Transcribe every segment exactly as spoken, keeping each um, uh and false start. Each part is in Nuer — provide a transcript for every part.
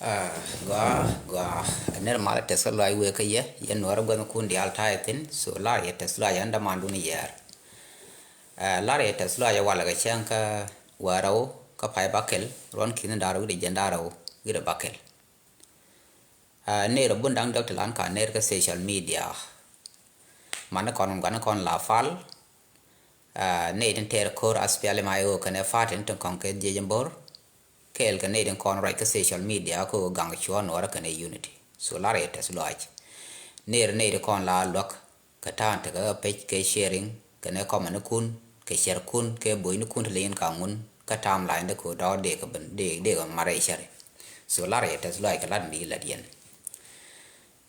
Ah, gɔaa, gɔaa. Ner malä tɛth kä luac wëë kä yɛ, yɛ Nuäärä gua̱thnikun diaal ta̱a̱ yɛ thi̱n, so lar yɛ tɛth luac ɛn dämandun yɛɛr. Ah, lar yɛ tɛth luac ɛ walɛ kɛ cäŋ kä wäl rɛw kä pay bäkɛl, ruɔ̱n ki̱ni da̱ŋ rɛw wi̱cdɛ jiɛn da̱ŋ rɛw wi̱cdɛ bäkɛl. Ah, ner bun da̱ŋ diɔ̱k ti lan ka ner kä social media. Mani kɔn gua̱ni kɔn la pal. Ah, nɛy tin tɛɛr ko̱r SPLM IO kɛnɛ party tin kɔ̱ŋ kɛ jiɛc in bo̱r. Kɛɛl kɛ nɛy tin kɔn ruac kä social media kä ɣöö gaŋ cuɔ̱ɔ̱ŋ Nuäärä kɛnɛ unity. So lar yɛ tɛth luac. Ner nɛy tin kɔn la luäk kɛ ta̱a̱ŋ tekɛ ɣä pec kɛ sharing kɛnɛ comment nikun kɛ share kun kɛ bo̱o̱c nikun ti liŋ in ka ŋun kä timeline dɛ kɛ ɣöö dɔ̱k dee kɛ ben dee dee kɛ mat rɛy share. So lar yɛ tɛth luac kɛ lat mi lat yɛn.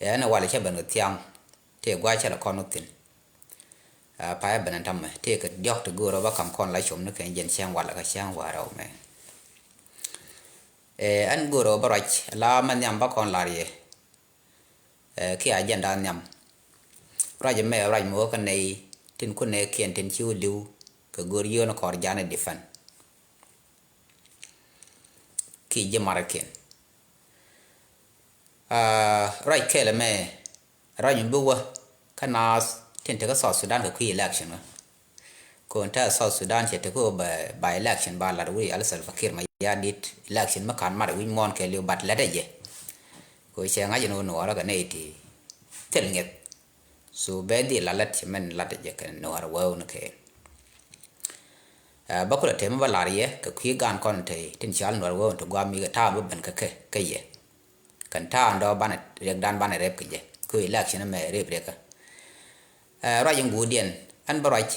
Ɛn ɛ wal cä ben kɛ thiaŋ. Tëë gua̱a̱c cä lɛ kɔn wä thi̱n. Ah, payä ben ɛn ta̱mɛ tëë kɛ diɔ̱k ti go̱o̱rä bä ka̱m kɔn la com ni kɛn jɛn cäŋ walɛ kä cäŋ wäl rɛw mɛ. Eh, ɛn go̱o̱rä bä ruac la mɛ nhiam bä kɔn lar yɛ. Eh, kiɛ agenda nhiam. Ruac mɛ ruac mɛ wä kä nɛy tin kun nɛy kiɛn tin ci wä li̱w kɛ go̱o̱r yio̱o̱n kɔr ja̱a̱n ɛ defend. Kiɛ ji̱ markiɛn. Ah, ruac kɛl ɛmɛ ruac mi bi wä kä naath tin te kä South Sudan kɛ kui̱ election kä. Kɔn te South Sudan cɛ te kä by, by election ba lat wi̱i̱ al Salva Kiir Mayardit election mi ka̱n mat wi̱i̱ muɔ̱ɔ̱n kɛɛl yio̱w bat lät ɛ jɛ. Kɛ cɛ ŋa̱c ɛn ɣöö Nuɔɔrä kɛ nɛy ti thil ŋi̱eth. So bɛ dhil la lät cɛ mɛn lat ɛ jɛ kɛ Nuɔɔrä wee wun kɛɛl. Ah, bä kulɛ tɛm bä lar yɛ kɛ kui̱ gaan kɔn te tin cal Nuɔɔrä wee wun te guam mi kɛ ta̱a̱ bä ben kɛ kɛ kɛ yɛ. Kɛn ta̱a̱ dɔ̱ banɛ riɛkdan banɛ rɛp kɛ jɛ. Kɛ election mɛ rɛp riɛkä. Eh, ruac in guudiɛn ɛn bä ruac.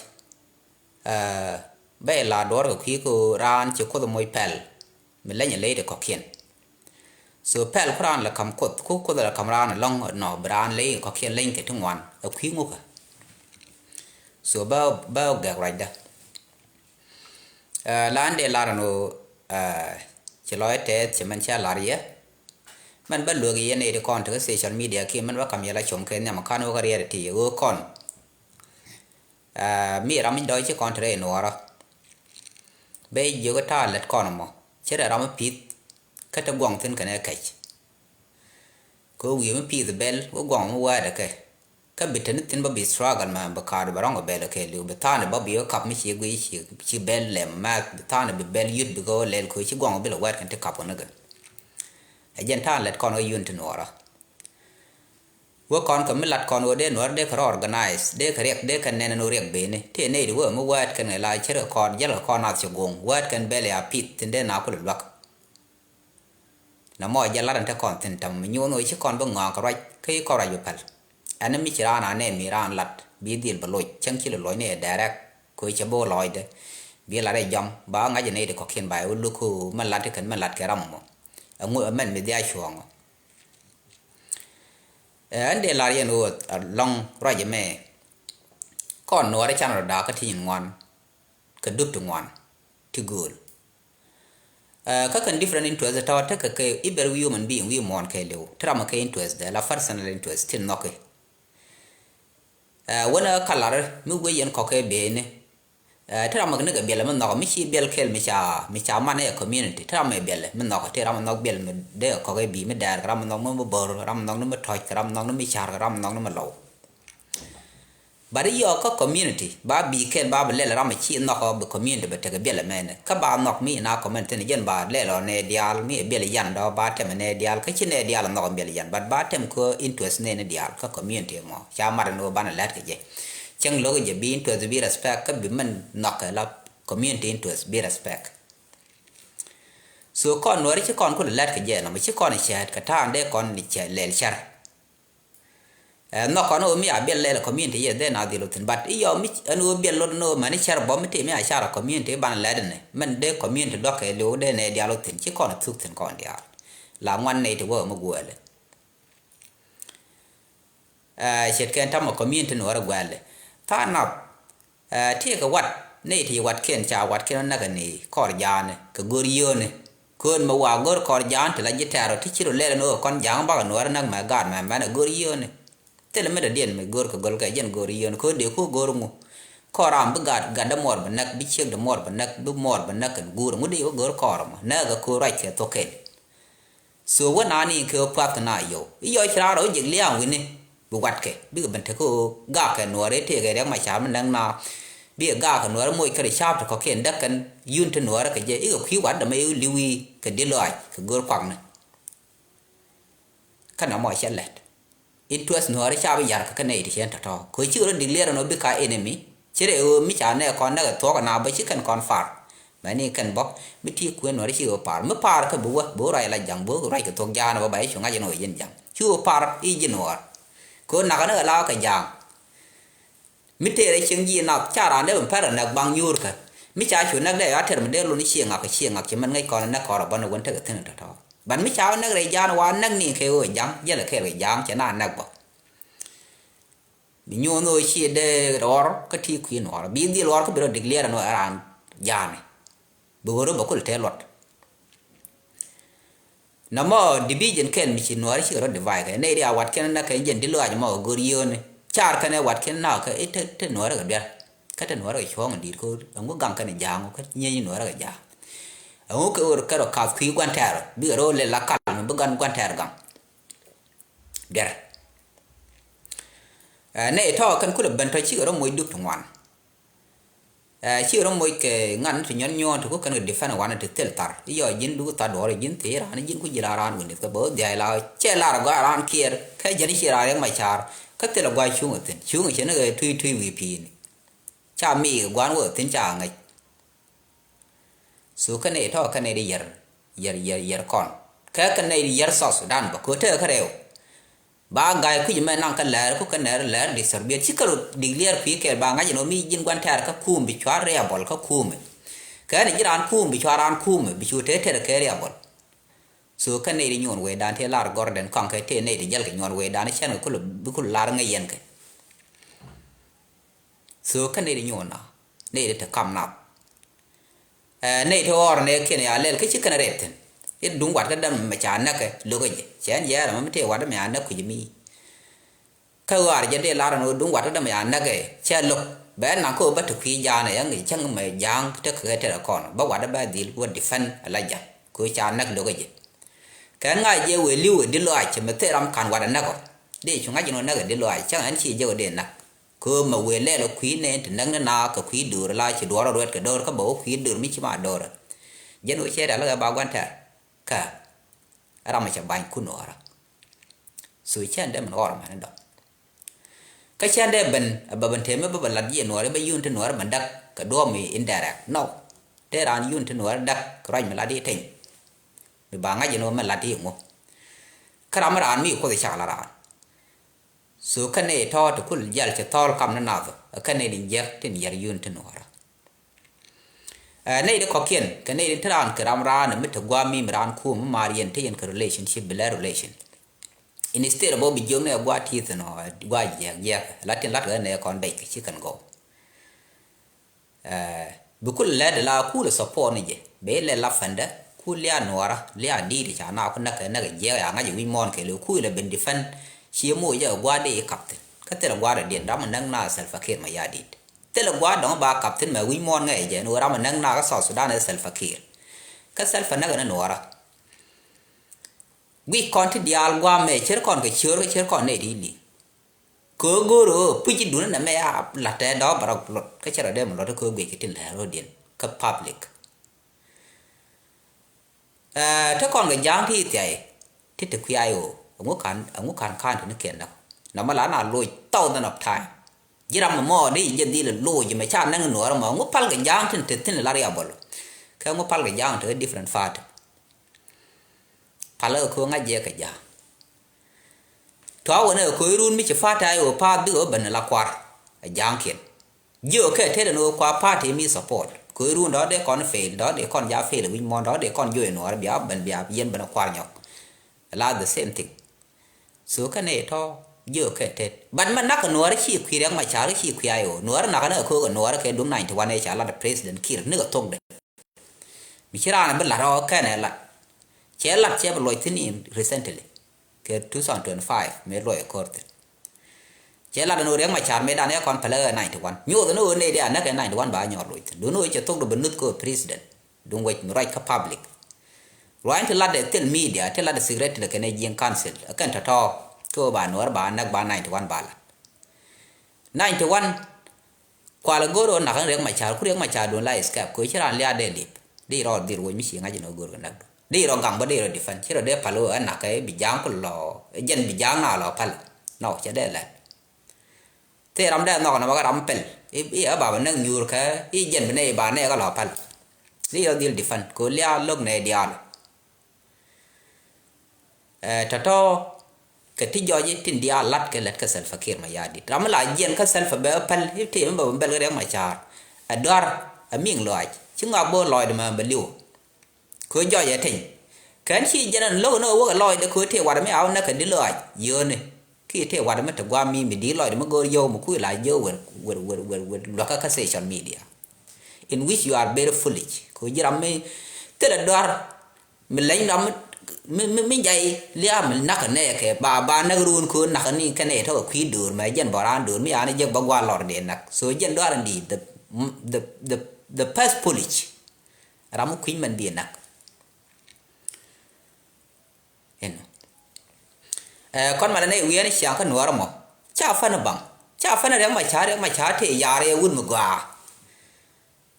Eh, bɛ la duɔ̱ɔ̱r kɛ kui̱ kɛ raan ci Kuoth moc pɛl mi leny ley ti kɔ̱kiɛn. So pɛl ku raan lɛ ka̱m Kuoth ku Kuoth lɛ ka̱m raan ɛlɔ̱ŋ nɔ bi raan ley kɔ̱kiɛn leny kɛ ti ŋuan ɛ kui̱ ŋukä. So bä bä gɛk ruacdä. Eh, la ɛn dee lar ɛn ɣöö, eh, ci lɔc tɛth ci mɛn cä lar yɛ. Mɛn bä luek yɛ nɛy ti kɔn tekɛ social media kiɛ mɛn bä ka̱m yɛ la com kɛ nhiam ka̱n wä kä riɛt ti yɛ ɣöö kɔn. Ah, mi ram mi dɔ̱c ci kɔn te rɛy Nuɔɔrä. Bɛ jiök ta̱a̱ lät kɔn mɔ ci rɛ ram mi pi̱th. Kä te guɔ̱ŋ thi̱n kɛnɛ kɛc. Kɛ wi̱i̱ mi pi̱th bɛl wä guɔ̱ŋ mi wäädɛ kɛ. Kä bi te ni thi̱n bä bi struggle mɛ bi ka̱a̱t bɛ rɔ̱ŋ bɛl kɛ li̱w bi tha̱a̱n bä bi wä kap mi ci guiy ci, ci bɛl lɛm mɛ bi tha̱a̱n bi bɛl yut bi kɛ wä lɛl kɛ ci guɔ̱ŋ bi lɛ wääd kɛn ti kap kɛ ni kɛ. Ɛ jɛn ta̱a̱n lät kɔn wä yun ti Nuɔɔrä. Wä kɔn kɛ mi lat kɔn ɣöö dee Nuäär dee kɛ rɔ organize, dee kɛ riɛk, dee kɛ nɛn ɛn ɣöö riɛk beni. Tëë nɛy di wee mi wäätkɛn ɛ la cär kɛ kɔn, jäl kɛ kɔn nath cɛ go̱o̱ŋ. Wäätkɛn bɛl ya pith, tin dee na kulɛ luäk. Nɔmɔ jɛ lat ɛn te kɔn thi̱n tɛm mi nyuun ɣöö ci kɔn bi ŋɔak kɛ ruac, kä ci kɔn ruac bi päl. Ɛn mi ci raan anɛ mi raan lat, bi dhil bɛ loc, cäŋ ci lɛ loc ni ɛ direct, kɛ ɣöö cɛ bi wä lɔcdɛ. Bi lat ɛ jɔam, ba ŋa̱c ɛ nɛy di kɔ̱kiɛn ba ɛ wä luk ɣöö mɛn lat ti kɛn mɛn lat kɛ ram mɔ. Ɛŋu ɛ mɛn mi dhia cuɔ̱ɔ̱ŋ ɔ. Ɛ, ɛn dee lar yɛn ɣöö ɛlɔ̱ŋ ruac ɛmɛ. Kɔn Nuɔɔri canɛ rɔ da̱a̱k kä ti nyin ŋuan. Kɛ dup ti ŋuan. Ti gööl. Ɛ, kä kɛn different interest tɔ̱ tekɛ kɛ every human being wi̱i̱ muɔ̱ɔ̱n kɛɛliw. Ti ram kɛ interest dɛ la personal interest ti nhɔki. Ɛ, wänɛ kä lar mi wee yɛn kɔk kɛ beni. Ɛ, ti ram mi kɛ ni kɛ biɛl mi nhɔk mi ci biɛl kɛl mi ca, mi ca man ɛ community. Ti ram mi biɛl mi nhɔk, ti ram mi nhɔk biɛl mi dee kɔk ɛ bi mi dɛɛr, ram mi nhɔk mi bor, ram mi nhɔk ni mi tɔc, ram mi nhɔk ni mi car, ram mi nhɔk ni mi lɔw. But yɔɔk kä community ba bi kɛl ba bi lɛl ram mi ci nhɔk bi community bi tekɛ biɛl mɛnɛ. Kä ba nhɔk mi na community ni jɛn ba lɛl ɔ nɛ diaal mi biɛl yan dɔ ba tɛm nɛ diaal kä ci nɛ diaal nhɔk biɛl yan, but ba tɛm kä interest nɛ ni diaal kä community mɔ. Ca mat ni wä banɛ lɛt kɛ jɛ. Cäŋ lo̱k jɛ bi interest bi respect kä bi mɛn nhɔk kɛ la community interest bi respect. So kɔn Nuɔri ci kɔn kulɛ lɛt kɛ jɛ nɔmɔ ci kɔn cɛɛt kɛ ta̱a̱n dee kɔn ni cɛ lɛl cär. Ɛ, nhɔk kɔn ɣöö mi a biɛl lɛl community yɛ dee na dhil wä thi̱n, but iyɔ mi ɛn ɣöö biɛl lot ni ɣöö mɛn i̱ cär bɔ mi ti mi a car community ban lɛt ni mɛn dee community duɔk kɛ liw dee nɛ diaal wä thi̱n ci kɔn thuk thi̱n kɔn diaal. La ŋuan nɛy ti wä mi guɛɛli. Ɛ, ce̱tkɛn tamɔ community ni wä rɛ guɛɛli. Tha̱a̱ŋ nath. Ɛ, tëëkɛ wat, nɛy ti watkiɛn ca watkiɛn näk ni kɔr ja̱a̱ni kɛ go̱r yio̱o̱ni. Köön mɛ wa go̱r kɔr ja̱a̱n ti la ji̱ tɛ̈r ɔ ti ci rɔ lɛl ni ɣöö kɔn ja̱a̱ŋ bakɛ Nuɔɔri näk mɛ gaat mɛ mɛn ɛ go̱r yio̱o̱ni. Thilɛ mi dɔ̱diɛn mi go̱r kɛ gɔl kɛ jɛn go̱r yio̱o̱ni. Köön dee ku go̱r ŋu. Kɔr ram bi gaat, gatdä muɔɔr bɛ näk, bi ciekdɛ muɔɔr bɛ näk, bi muɔɔr bɛ näk kɛn guur. Ŋu dee wä go̱r kɔr mɔ. Näk ɛ köön ruac kɛ thok kɛl. So wä nani kɛ wä puath kɛ na yɔw i̱ yɔw ci raar ɔ jek liaŋ wi̱ni. Bi watkɛ bikɛ ben tekɛ ɣöö gakɛ nuɔɔri tëëkɛ Riɛk Macar mi näk na. Bikɛ gakɛ nuɔɔri moc kärɛ ca̱a̱p ti kɔ̱kiɛn däk kɛn yun ti nuɔɔri kɛ jɛ i̱ kɛ kui̱ wat dämɛ i̱ li̱wi kɛ di̱t lɔaac kɛ go̱r kuakni. Kä nɔmɔ cɛ lɛt. Interest nuɔɔri ca bi yar kɛ kä nɛy ti cɛn tɔ̱tɔ̱ kɛ ɣöö cikɛ rɔ declare ɛn ɣöö bikɛ enemy. Ci rɛy ɣöö mi ca nɛ kɔn näk ɛ thuɔ̱k ɛn a bä ci kɛn kɔn par. Mɛni kɛn bä mi ti kuën nuɔɔri cikɛ ɣöö par mi par kä bi wä bi wä ruac la ja̱ŋ bi wä ruac kɛ thuɔ̱k ja̱a̱n bä ba i̱ cu ŋa̱c ɛn ɣöö yɛn ja̱ŋ ci ɣöö par i̱ ji̱ nuɔɔr. Kɛ ɣöö nakä ni ɣä la ɣä kɛ ja̱a̱ŋ. Mi tëërɛ cieŋ ji̱ nath ca raan dee ben pɛr ɛ näk baŋ nyuur kä. Mi ca cu näk dee a tɛr mi dee lun cieŋ ŋak kɛ cieŋ ŋak ci mɛn ŋäc kɔn ɛ näk kɔn rɔ bän ɛ wän tekɛ thi̱n ɛ tɔ̱tɔ̱. Ban mi ca wä näk rɛy ja̱a̱n wa näk ni kɛ ɣöö ja̱ŋ jälɛ kɛɛl kɛ ja̱a̱ŋ cɛ na näk bä. Bi nyuɔn ɣöö ci dee rɔɔr kä ti kui̱ nuɔɔr bi dhil rɔɔr kä bi rɔ declare ɛn ɣöö ɛ raan ja̱a̱ni. Bi ɣöö rɔ bä kul tëë luɔt. Nɔmɔ division kɛl mi ci nuɔɔri cikɛ rɔ divide kɛ nɛy ri a wat kɛn na kɛ jɛn di lɔaac mɔ go̱r yio̱o̱ni. Car kɛn ɛ wat kɛn na kɛ i̱ te te nuɔɔri kɛ duer. Kä te nuɔɔri kɛ cuɔ̱ɔ̱ŋ di̱i̱t ko̱r ɛŋu gaŋ kɛn ja̱a̱ŋ kä nyieny nuɔɔri kɛ ja̱a̱ŋ. Ɛŋu kɛ ɣöö kɛ rɔ kath kui̱ gua̱n tɛɛr bikɛ rɔ lɛ la kal mi bi gan gua̱n tɛɛr gaŋ. Duer. Ɛ nɛy tɔ̱ kɛn kulɛ ben tɔ̱ cikɛ rɔ moc dup ti ŋuan. Ɛ cikɛ rɔ moc kɛ ŋa̱n ti nyɔn nyuɔ̱ɔ̱n ti ku kɛn kɛ defend wanɛ ti thil thar i̱ yɔ ji̱n duk thar duɔ̱ɔ̱r ji̱n thil raan ji̱n ku ji̱ la raan wi̱n i̱th kɛ bä wä dhia̱a̱c la cɛ lar gɔaa raan kiɛɛr kɛ jɛn i̱ ci raan Riɛk Macar. Kä thil ɛ gua̱c cuŋ ɛ thi̱n cuŋ ɛ cɛ ni kɛ tui tui wi̱i̱ pi̱i̱ni. Ca mi kɛ gua̱n wä thi̱n ca ŋäc. So kä nɛy tɔ̱ kä nɛy di yɛr yɛr yɛr yɛr kɔn kɛ kä nɛy di yɛr South Sudan bä kɛ tekɛ kä rɛw. Ba ga̱a̱c kui̱c mɛ naŋ kä lɛr ku kä nɛr lɛr di thɔr biɛt ci kä rɔ dik liɛr kui̱ kɛɛl ba ŋa̱c ɛn ɣöö mi ji̱n gua̱n tɛɛr kä kuum bi cuar riabɔl kä kuumɛ. Kɛ ni ji̱ raan kuum bi cuar raan kuumɛ bi cu tëë tɛr kɛ riabɔl. So kä nɛy di nyuɔn wecdan tëë lar gɔrdɛn kɔaŋ kɛ tëë nɛy di jäl kɛ nyuɔn wecdan cɛn kɛ kul bi kul lar ŋäc yɛn kɛ. So kä nɛy di nyuɔn na nɛy di te kam nath. Ɛ nɛy ti ɣɔr nɛ kiɛn ya lɛl kä ci kɛn rɛt thi̱n. I̱ duŋ wat kä däm mɛ ca näk kɛ lo̱k kä jɛ cɛ ɛn yɛɛr ɛmɛ mi tëë wat däm ya näk kui̱c mi. Kä ɣaar jɛ dee lar ɛn ɣöö duŋ wat kä däm ya näk kɛ cɛ lo̱k bɛ naŋ kä ɣöö bä te kui̱ ja̱a̱n ɛ yäŋ cäŋ mɛ ja̱a̱ŋ te kɛ kɛ tɛr ɛ kɔn bä wat däm bɛ dhil wä defend ɛ la ja̱ŋ kɛ ɣöö ca näk lo̱k kä jɛ. Kɛ ɛn ŋa̱c jɛ wëë li̱w ɛ di lɔaac cɛ mɛ thil ram ka̱n wat ɛ näk ɔ dee cu ŋa̱c ɛn ɣöö näk ɛ di lɔaac cäŋ ɛn ci jɛ ɣöö dee näk. Kɛ ɣöö mɛ wëë lɛl ɛ kui̱ nɛn ti näk ni na kɛ kui̱ döör la ci duɔɔr ɛ ruɛt kɛ döör kä bɛ wä kui̱ döör mi ci ma döör. Jɛn ɣöö cɛ rial ɛ ba gua̱n tɛr kä ram ɛ cɛ ba̱ny kun ɣɔrä. So cɛn dee min ɣɔr mɛn dɔ̱ŋ. Kä cɛn dee ben ɛ bɛ ben tëë mi bä bɛ lat jiɛ nuɔɔri bä yun ti nuɔɔri ben däk kɛ duɔ̱ɔ̱p mi indirect no. Tëë raan yun ti nuɔɔri däk kɛ ruac mi lat i̱ teny. Mi ba ŋa̱c ɛn ɣöö mɛ lat i̱ ŋu. Kä ram mi raan mi kuoth i̱ cak la raan. So kä nɛy tɔ̱ ti kul jial ci thɔɔl kam ni nath ɛ kä nɛy di jiɛk tin yɛr yun ti nuɔɔrä. Ɛ nɛy di kɔ̱kiɛn kɛ nɛy di ti raan kɛ ram raan mi te gua̱a̱ mi mi raan kuum mi maar yɛn te yɛn kɛ relationship bi lɛ relation. Instead of bi jiök ni ɛ gua̱a̱ ti̱i̱th ɛnɔ ɛ gua̱a̱ jiɛk jiɛk la tin lat kɛ nɛ kɔn bɛc kɛ ci kɛn gɔw. Ɛ bi kul lɛt la kul support ni jɛ bɛ lɛ la fɛndɛ kul lia nuɔra lia di̱i̱t ca na ku näk kɛ näk jiɛk ya ŋa̱c wi̱c muɔ̱ɔ̱n kɛ lɛ kul lɛ ben defend. Ci moc jɛ gua̱a̱r dee i̱ kap thi̱n kä thilɛ gua̱a̱r dee diɛn ram näk na Salva Kiir Mayardit. Thilɛ gua̱a̱r dɔ̱ŋ ba kap thi̱n mɛ wi̱c muɔ̱ɔ̱n ŋɛ jɛ ni wä ram näk na kä South Sudan ɛ Salva Kiir. Kä Salva näk ni nuɔra. Guic kɔn ti diaal gua̱a̱ mɛ cer kɔn kɛ ciöör kä cer kɔn nɛ ti li̱i̱. Kɛ ɣöö go̱o̱r ɣöö puc idun ɛnɛ mɛ a la̱t tɛɛ dɔ̱ɔ̱p bɛ rɔ luɔt kä cɛ rɔ dee mi luɔt kä ɣöö guic kɛ tin lɛ̱ɛr ɣöö diɛn kä public. Ɛ te kɔn kɛ ja̱a̱ŋ ti thiay ti te kuiay ɣöö ɛŋu ka̱n ɛŋu ka̱n ka̱n ti ni kiɛn näk. Nɔmɔ la na loc thousand of time. Ji̱ ram mɔ dee ji̱ dhil loc mɛ ca näk ni nuɔɔr mɔ ɛŋu pal kɛ ja̱a̱ŋ tin te thin la riabɔl. Kɛ ɛŋu pal kɛ ja̱a̱ŋ te different party. Palä kɛ ko̱ ŋa̱c jɛ kɛ ja̱a̱ŋ. Tɔ̱ wänɛ kɛ ko̱ irun mi ci party ay wä path bikɛ wä ben la kuar. Ɛ ja̱a̱ŋkiɛn jiök kɛ tetdɛ ni wä kuar party mi support kɛ ko̱ irun dɔ̱ dee kɔn fail dɔ̱ dee kɔn ja fail wi̱c muɔ̱ɔ̱n dɔ̱ dee kɔn joy nuɔɔr bia ben bia yɛn ben kuar nyɔk. La the same thing. So kɛn ɛ tɔ̱ jiök kɛ tet but mɛ nak nuɔɔr ci kui̱ Riɛk Macar ci kui̱ ay wä nuɔɔr nak ni kɛ ko̱ kɛ nuɔɔr kɛ duŋ ninety one ɛ ca lat president Kiir ni kɛ thokdɛ. Mi ci raan bi lat ɔ kɛn ɛ lat. Cɛ lat cɛ bi luɔc thi̱n in recently. Kɛ two thousand twenty-five mëë luɔc ɛ kɔr thi̱n. Cɛ lat ɛn ɣöö Riɛk Macar mëë dan ɛ kɔn pälä ɛ ninety one. Nyoth ɛn ɣöö nɛy dee a näk ɛ ninety one ba nyɔɔr luɔc thi̱n. Duŋ ɣöö cɛ thok du bi nuth kɛ ɣöö president. Duŋ wec mi ruac kä public. Ruany ti lat ɛ thil media, ti lat ɛ secret ti lɛ kɛn ɛ Jiɛŋ Council, ɛ kɛn tɔ̱tɔ̱. Kɛ ɣöö ba Nuäär ba näk, ba ninety one ba lat. Ninety one, kualɛ go̱o̱r ɣöö nak ɣän Riɛk Macar, ku Riɛk Macar duun la escape, kɛ ɣöö ci raan lia̱a̱ dee lip. Dee rɔ dhil wec mi ci ŋa̱c in ɣöö go̱o̱r kɛ näk duun. Dee rɔ gaŋ bä, dee rɔ defend, ci rɔ dee pal ɣöö ɛ nak kɛ bi Ja̱a̱ŋ ku lɔ, ɛ jɛn bi Ja̱a̱ŋ na lɔ pal. Nɔ, cɛ dee lɛt. Thil ram dee nhɔk nɔmɔ kɛ ram pɛl. I̱, i̱ ɛ ba bɛ näk nyuur kɛ, i̱ jɛn bi nɛy ba nɛy kɛ lɔ pal. Dee rɔ dhil defend, kɛ ɣöö lia̱a̱ lo̱k nɛy diaal. Ɛ, tɔ̱tɔ̱ kɛ ti jɔɔc i̱ tin diaal lat kɛ lät kä Salva Kiir Mayardit. Ram mi la jiɛn kä Salva bɛ päl i̱ tëë mi bɛ bɛ bɛl kä Riɛk Macar. Ɛ duar, ɛ miŋ lɔaac. Ci ŋɔak bo̱o̱r lɔɔcdɛ mɛ bɛ li̱w. Kɛ ɣöö jɔɔc ɛ teny. Kɛn ci jɛn ɛn lo̱k ni ɣöö wä kɛ lɔɔcdɛ kɛ ɣöö tëë wat mi a wä näk kɛ di lɔaac. Yio̱o̱ni. Kiɛ tëë wat mi te gua̱a̱m mi, mi di lɔcdɛ mi go̱o̱r yio̱w mi kui̱ la jiök wer, wer, wer, wer, wer luäkä kä social media. In which you are very foolish. Kɛ ɣöö ji̱ ram mi thilɛ duar mi leny ram mi, mi, mi, mi jay lia̱a̱ mi nakä nɛɛkɛ ba, ba näk run kɛ ɣöö nakä ni kɛnɛ tɔ̱ kɛ kui̱ döör mɛ jɛn bɔ raan döör mi an jek bä gua̱a̱r lɔr dee näk. So jɛn duar in di the, the, the, the first foolish. Ram mi kui̱ny mɛn bi näk. Inɔ. Ɛ, kɔn malɛ nɛy wi̱i̱ ɛn ciaŋ kä Nuäärä mɔ. Ca fäni baŋ. Ca fäni Riɛk Macar, Riɛk Macar tëë ya̱r yɛ wut mi gɔaa.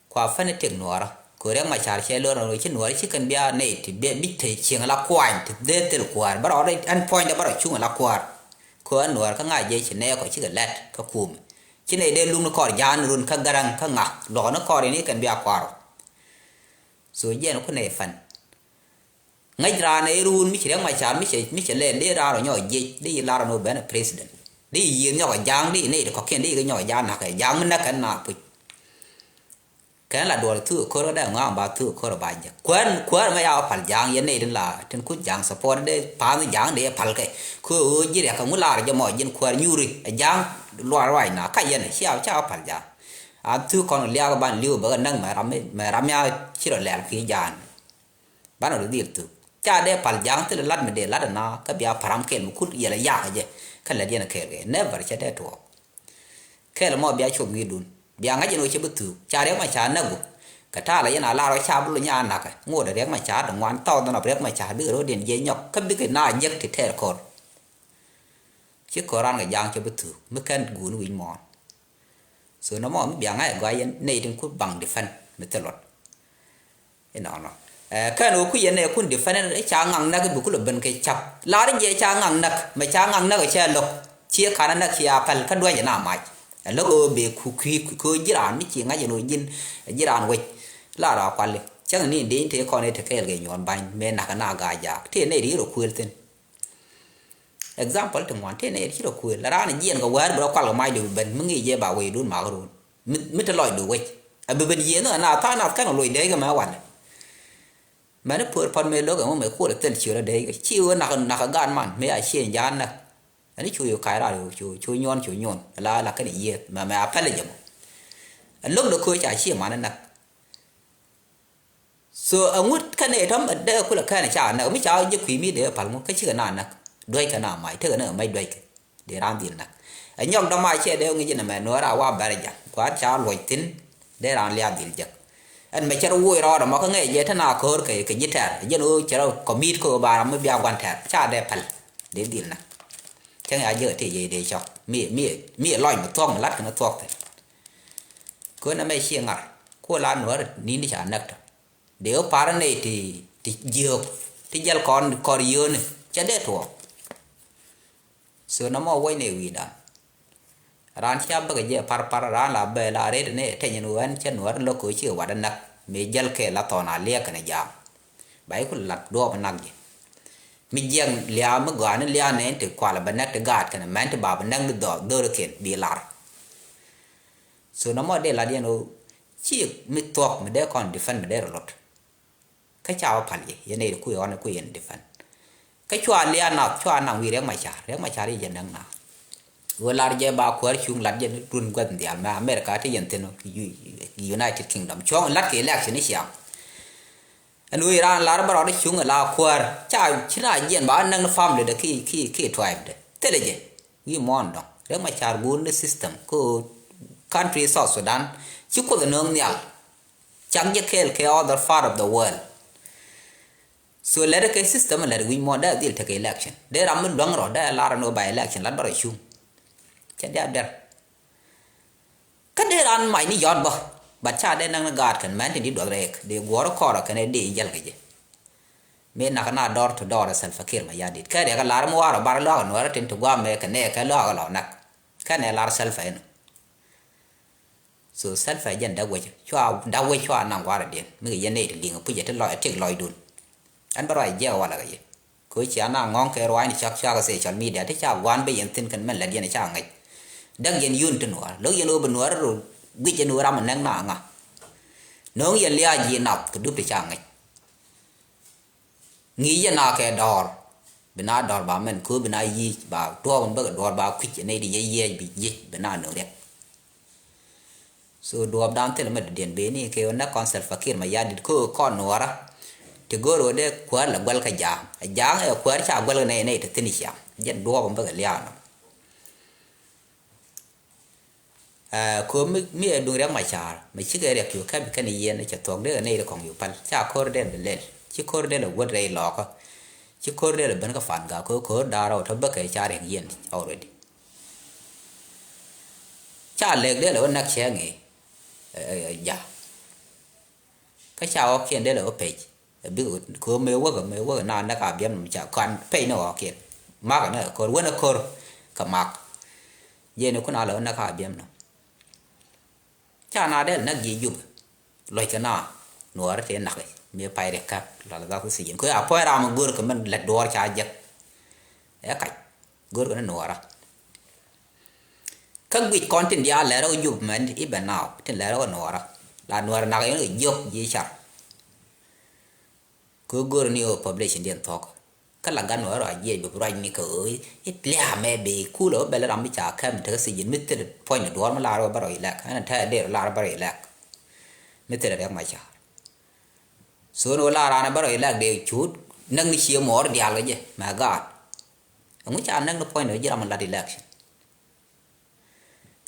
Kua fäni tëk Nuäärä. Kɛ Riɛk Macar cɛ lo̱r ɛn ɣöö ci Nuäärä ci kɛn bia nɛy ti bia bi̱c te cieŋ la kuany ti dhee thil kuäär. Bä rɔ ɛn puɔ̱nydɛ bä rɔ cuŋ la kuäär. Kɛ ɛn Nuäärä kä ŋa̱c jɛ ci nɛɛkɔ cikɛ lɛt kä kuumi. Ci nɛy dee luŋni kɔr ja̱a̱n run kä Gäräŋ kä ŋa̱. Luɔkni kɔr in i̱ kɛn bia kua̱r rɔ. So jiɛn ku nɛy fän. Ŋäc raan ɛ run mi ci Riɛk Macar mi cɛ, mi cɛ lɛl dee raan rɔ nyɔk jiec dee yi lar rɔ ni wä ben ɛ president. Dee yi yiëë nyɔk ɛ ja̱a̱ŋ dee yi nɛy ti kɔ̱kiɛn dee yi kɛ nyɔk ɛ ja̱a̱ŋ na̱k ɛ ja̱a̱ŋ mi näk kɛn na puc. Kɛn la duɔl thuk ɛ ko̱r kä dee ŋɔaŋ ba thuk ɛ ko̱r ɛ ba jɛ. Kuäär, kuäär mɛ ya wä pal ja̱a̱ŋ yɛn nɛy ti la tin kuth ja̱a̱ŋ support dee pa̱a̱n ja̱a̱ŋ dee pal kɛ. Kɛ ɣöö ji̱ riɛk kɛ ŋu lar jɛ mɔ ji̱n kuäär nyuri ɛ ja̱a̱ŋ luar ruac na ka yɛn ɛ cia, cia wä pal ja̱a̱ŋ. A thuk kɔn liak ban li̱w bɛ kɛ näk mɛ ram, mɛ ram ya ci rɔ lɛl kui̱ ja̱a̱ŋ. Banɛ rɔ dhil thuk. Ca dee pal ja̱a̱ŋ thilɛ lat mi dee lat ɛna kä bia pa̱ram kɛl mi kul yɛl ɛ yak ɛ jɛ. Kä lät yɛn ɛ kɛɛl kɛ. Never cɛ dee tuɔɔk. Kɛl ɛmɔ bia cuɔth wi̱i̱dun. Bia ŋa̱c ɛn ɣöö cɛ bi thuk. Ca Riɛk Macar näk gu. Kɛ ta̱a̱ la yɛn a lar ɣöö ca bi luny a nakä. Ŋot ɛ Riɛk Macar dee ŋuan thousand of Riɛk Macar bikɛ ro̱diɛn jiɛc nyɔk. Kä bikɛ na jek ti tɛɛr kɔr. Ci kɔr ran kɛ ja̱a̱ŋ cɛ bi thuk. Mi kɛn guun wi̱c mɔɔn. So nɔmɔ mi bia ŋa̱c ɛ gɔaa yɛn nɛy tin ku baŋ defend mi thil luɔt. Inɔnɔ. Ɛ, kɛn ɣöö ku yɛn nɛy kun defend ɛ ca ŋaŋ näk bi ku lɛ ben kɛ cap. Lar jɛ ca ŋaŋ näk, mɛ ca ŋaŋ näk ɛ cɛ lo̱k. Ciɛ kanɛ näk cia päl kä duäc ɛ na mac. Ɛ lo̱k ɣöö bɛ ku kui̱ kɛ ɣöö ji̱ raan mi ci ŋa̱c ɛn ɣöö ji̱n, ji̱ raan wec. Lar a kuali. Cäŋ ni dee in te kɔn ɛ te kɛɛl kɛ nyuɔ̱n ba̱ny mëë nakä na ga̱a̱c jaak. Tëë nɛy ri rɔ kuël thi̱n. Example ti ŋuan tëë nɛy ti ci rɔ kuël. La raan jiɛn kɛ wäär bi rɔ kual kɛ macdu ben mi ŋi̱i̱c jɛ ba wecdun mak run. Mi, mi te lɔcdu wec. A bi ben yiëë ni kɛ na tha̱a̱ŋ nath kɛn kɛ loc dee kɛ mɛ wanɛ. Mɛn i̱ puɔr pɔt mëë lo̱k ɛmɔ mëë kuɔl ɛ thil ciöt adee kɛ. Ci ɣöö nak, nak ɛ gaat man mëë a ciëny ja̱a̱n näk. Ɛn i̱ cu yɛ ka̱c raar cu, cu nyuɔn, cu nyuɔn. La, la kɛn i̱ yiëë mɛ, mɛ a pɛl ɛ jɛ mɔ. Ɛ lo̱k dee köö ca cië man i̱ näk. So aŋut kɛn ɛ tɔm ɛ dee kulɛ kɛn ɛ ca näk mi ca jɛ kui̱ mi dee pal ŋu kä cikɛ na näk. Duäckɛ na mac tekɛ ni ɛ mac duäckɛ. Dee raan dhil näk ɛ nyɔk dɔm a ciɛ dee ŋi̱c inɛ mɛ nuɔ̱ɔ̱r a wa bɛr ɛ ja̱ŋ kua̱r ca luɔc thi̱n. Dee raan liath dhil jek. Ɛn mɛ cɛ rɔ woc rɔɔdɛ mɔ kä ŋɛc jɛ te na ko̱o̱r kɛ, kɛ ji̱ tɛr jɛn ɣöö cɛ rɔ kɔmit kä ɣöö ba ram mi bia gua̱n tɛr ca dee pal. Dee dhil näk. Cäŋ ya jek ɛ tëë jɛ dee cɔk mi, mi, mi lɔc mi thuɔ̱k mi la̱t kɛn thuɔ̱k thi̱n. Kön ɛmɛ ciɛ ŋa̱r ku la nuäär ni̱n ti ca näk tɔ. Dee wä pa̱r nɛy ti, ti jiök ti jäl kɔn kɔr yio̱o̱ni cɛ dee tuɔɔk. So nɔmɔ wuɔ̱c nɛy wi̱i̱dan. Raan cia bäkɛ jɛ pa̱r pa̱r raan la bɛ la ret ni teny ni ɣän cɛ nuäär ni lo̱k kɛ ɣöö cikɛ wat ɛ näk mëë jäl kɛ la thɔn a liɛɛk kɛnɛ jaam. Ba i̱ ku lat duɔɔp ɛ nak jɛ. Mi jiɛk lia̱a̱ mi gɔaa ni lia̱a̱ nɛn ti kualɛ bɛ näk ti gaat kɛnɛ mɛn ti ba bɛ näk ni dhɔr dhörikiɛn bi lar. So nɔmɔ dee lat yɛn ɣöö ciek mi thuɔ̱k mi dee kɔn defend mi dee rɔ lot. Kä ca wä pal yɛ yɛn nɛy ti kui̱ ɣɔn kui̱ yɛn defend. Kä cua lia̱a̱ nath cua naŋ wi̱i̱ Riɛk Macar, Riɛk Macar i̱ jɛ näk na. Ɣöö lar jɛ ba kuäär cuŋ lat jɛ run gua̱th nhial mɛ America ti yɛn thi̱n United Kingdom cuɔ̱ŋ lat kɛ election i̱ ciaŋ. Ɛn ɣöö iran lar bä rɔɔdɛ cuŋ ɛ la kuäär ca ci na jiɛn ba näk ni family dɛ ki, ki, ki tribe dɛ thilɛ jɛ. Wi̱i̱ muɔ̱ɔ̱n dɔ̱ŋ Riɛk Macar guur ni system kä country South Sudan. Ci Kuoth ɛ nööŋ nhial cak jɛ kɛɛl kɛ other part of the world. So lɛt kɛ system lɛt wi̱c muɔ̱ɔ̱n dee dhil tekɛ election. Dee ram mi luäŋ rɔ dee lar ni wä ba election lat bä rɔ cuŋ. Cɛ dee a der. Kä dee ran mac ni yɔt bä. But ca dee näk ni gaat kɛn mɛn tin di duɔth rɛɛk dee guɔ̱r kɔrɔ kɛn dee jäl kɛ jɛ. Mi nak na dɔr to dɔr Salva Kiir Mayardit. Kɛ riɛk a lar mi warɔ bar luak nuɔrɛ tin ti guam mɛ kɛ nɛ kɛ luak lɔ nak. Kɛ nɛ lar Salva ɛn. So Salva jɛn dak wec cua dak wec cua naŋ guardian mi kɛ yɛn nɛy ti liŋ pucɛ ti lɔc tik lɔcdun. Ɛn bä ruac jiɛk walɛ kɛ yɛ. Kɛ cia na ŋɔŋ kɛ ruac ni cak cak kɛ social media ti ca guan bɛ yɛn thin kɛn mɛn lɛt yɛn ca ŋɛc. Dak yɛn yun ti nuɔr lo̱k yɛn ɣöö bi nuɔr ru guic yɛn ɣöö ram mi nɛŋ na ŋa. No̱o̱ŋ yɛn liac yi nath kɛ dup ti ca ŋɛc. Ŋi̱i̱c yɛ na kɛ dɔɔr bi na dɔɔr ba mɛn köö bi na yic ba duɔɔp in bäkɛ duɔɔr ba kui̱c in nɛy di yɛ yiɛc bi yic bi na nööŋ riɛk. So duɔɔp dan thil mɛ dɔ̱diɛn beni kɛ wä nɛ kɔn Salva Kiir Mayardit köö kɔn nuɔɔra. Ti go̱o̱r wä dee kuäär lɛ guäl kä ja̱a̱ŋ ɛ ja̱a̱ŋ ɛ kuäär ca guäl kä nɛy nɛy ti thin ciaŋ jɛn duɔɔp in bäkɛ liaak nɔ. Ɛ köö mi mi ɛ duŋ Riɛk Macar mi cikɛ riɛk cu kɛp kɛn yɛn cɛ thuɔ̱k dee kɛ nɛy ri kɔŋ cu päl ca ko̱r dee lɛ lɛl ci ko̱r dee lɛ wät rɛy lɔɔkä. Ci ko̱r dee lɛ ben kä Pan Gak köö ko̱r da̱a̱r rɔw tɔ bäkɛ ca riɛk yɛn already. Ca lɛk dee lɛ wä näk cɛɛŋ i̱ ɛ ɛ ɛ ja̱. Kä ca ɣɔ̱kiɛn dee lɛ wä pec. Ɛ bik kɛ ɣöö mëë wäkɛ mëë wäkɛ na näk a biɛm nɔm ca kan pec ni ɣɔ̱kiɛn. Makɛ ni ɛ ko̱r wen ɛ ko̱r kɛ mak. Jiɛn ikun a lɛ wä näk a biɛm nɔm. Ca na dee lɛ näk ji̱ Jubɛ. Lɔc kɛ na nuɔɔrä tëë nak i̱ mëë pay riɛk käk la lɛ dhak sijin kɛ a puɔ̱ny ram ɛ go̱r kɛ mɛn lɛt duɔɔr ca jek. Ɛ kac go̱r kɛ ni nuɔɔrä. Kä guic kɔn tin diaal lɛr ɣä Jubɛ mɛn i̱ bɛ naaw tin lɛr ɣä nuɔɔrä. La nuɔɔrä nak yɛn kɛ jiök ji̱ car. Kɛ go̱r ni ɣä population diɛn thuɔ̱k. Kä la gan nuɔɔrä a jiɛc bɛ bi ruac ni kɛ ɣöö i̱ lia̱a̱ mɛ bi kulɛ ɣä bɛl ram mi ca kɛm tekä sijin mi thil puɔ̱ny ni duɔɔr mi lar ɣä bä rɔ ilɛk ɛn tɛɛ der lar bä rɔ ilɛk. Mi thil riɛk ma car. So ni ɣä lar ran bä rɔ ilɛk dee cut näk ni cie muɔɔr diaal kɛ jɛ mɛ gaat. Ɛŋu ca näk ni puɔ̱ny ni ɣä ji̱ ram mi lat election.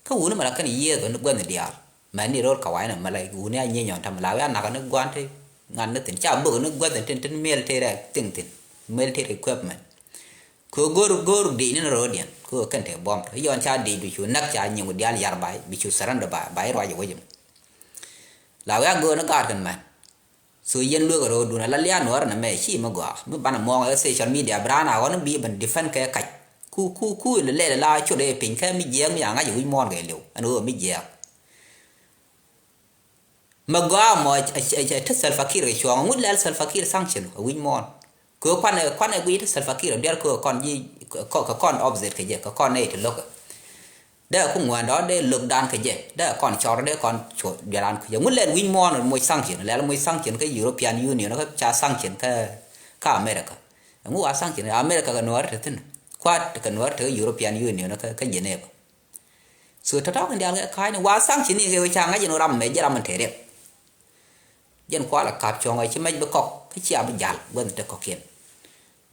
Kä wuni mɛ la kɛn yiëëth ni guänh diaal mɛ ni ro̱l kɛ wa̱i̱ ni mɛ la wuni a nyieny ɔn tamɛ la wi̱i̱ a nakä ni gua̱n ti ŋa̱n ni thi̱n ca bök ni guänh tin tin military thing thi̱n military equipment. Kɛ go̱r go̱r dic ni ni ro̱o̱diɛn kɛ kɛn te buɔ̱m tɔ yɔn ca dic bi cu näk ca nyiŋ diaal yar ba bi cu surrender ba ba i̱ ruac i̱ wecim. La wi̱i̱ a go̱o̱r ni gaat kɛn mɛn. So yɛn lueek rɔɔdun ala lia̱a̱ nuɔɔrä nɛmɛ ci mi gɔaa mi banɛ muɔ̱ɔ̱ŋ ɛ social media bi raan a ɣɔn bi ben defend kɛ kac. Ku ku ku lɛ lɛl la cot ɛ piny kɛ mi jiɛɛk mi a ŋa̱c ɛ wi̱c muɔ̱ɔ̱n kɛ liw ɛn ɣöö mi jiɛɛk. Mi gɔaa mɔ ɛ te Salva Kiir kɛ cuɔ̱ɔ̱ŋ ŋut lɛl Salva Kiir sanction ɛ wi̱c muɔ̱ɔ̱n. Kɛ kuan ɛ kuan ɛ guic te Salva Kiir ɛ diɛr kɛ kɔn ji̱ kɛ kɔn opposite kɛ jɛ kɛ kɔn nɛy ti lo̱kɛ. Dee ku ŋuɛ̈n dɔ̱ dee lo̱k dan kɛ jɛ dee kɔn cɔr dee kɔn cuɔ diɛlan ku jɛ ŋu lɛl wi̱c muɔ̱ɔ̱n moc sanction lɛl moc sanction kä European Union kä ca sanction kä kä America. Ŋu wa sanction America kɛ nuɔ̱ɔ̱r te thi̱n kuat kɛ nuɔ̱ɔ̱r te kä European Union kä kä Geneva. So tɔ̱tɔ̱ kɛn diaal kɛ ka̱a̱cni wa sanction ni kɛ ca ŋa̱c in ram mɛ jɛ ram in te riɛk. Jɛn kualɛ ka̱p cuɔ̱ŋ ɛ ci mɛc bi kɔk kä cia bi ja̱l guäth te kɔ̱kiɛn.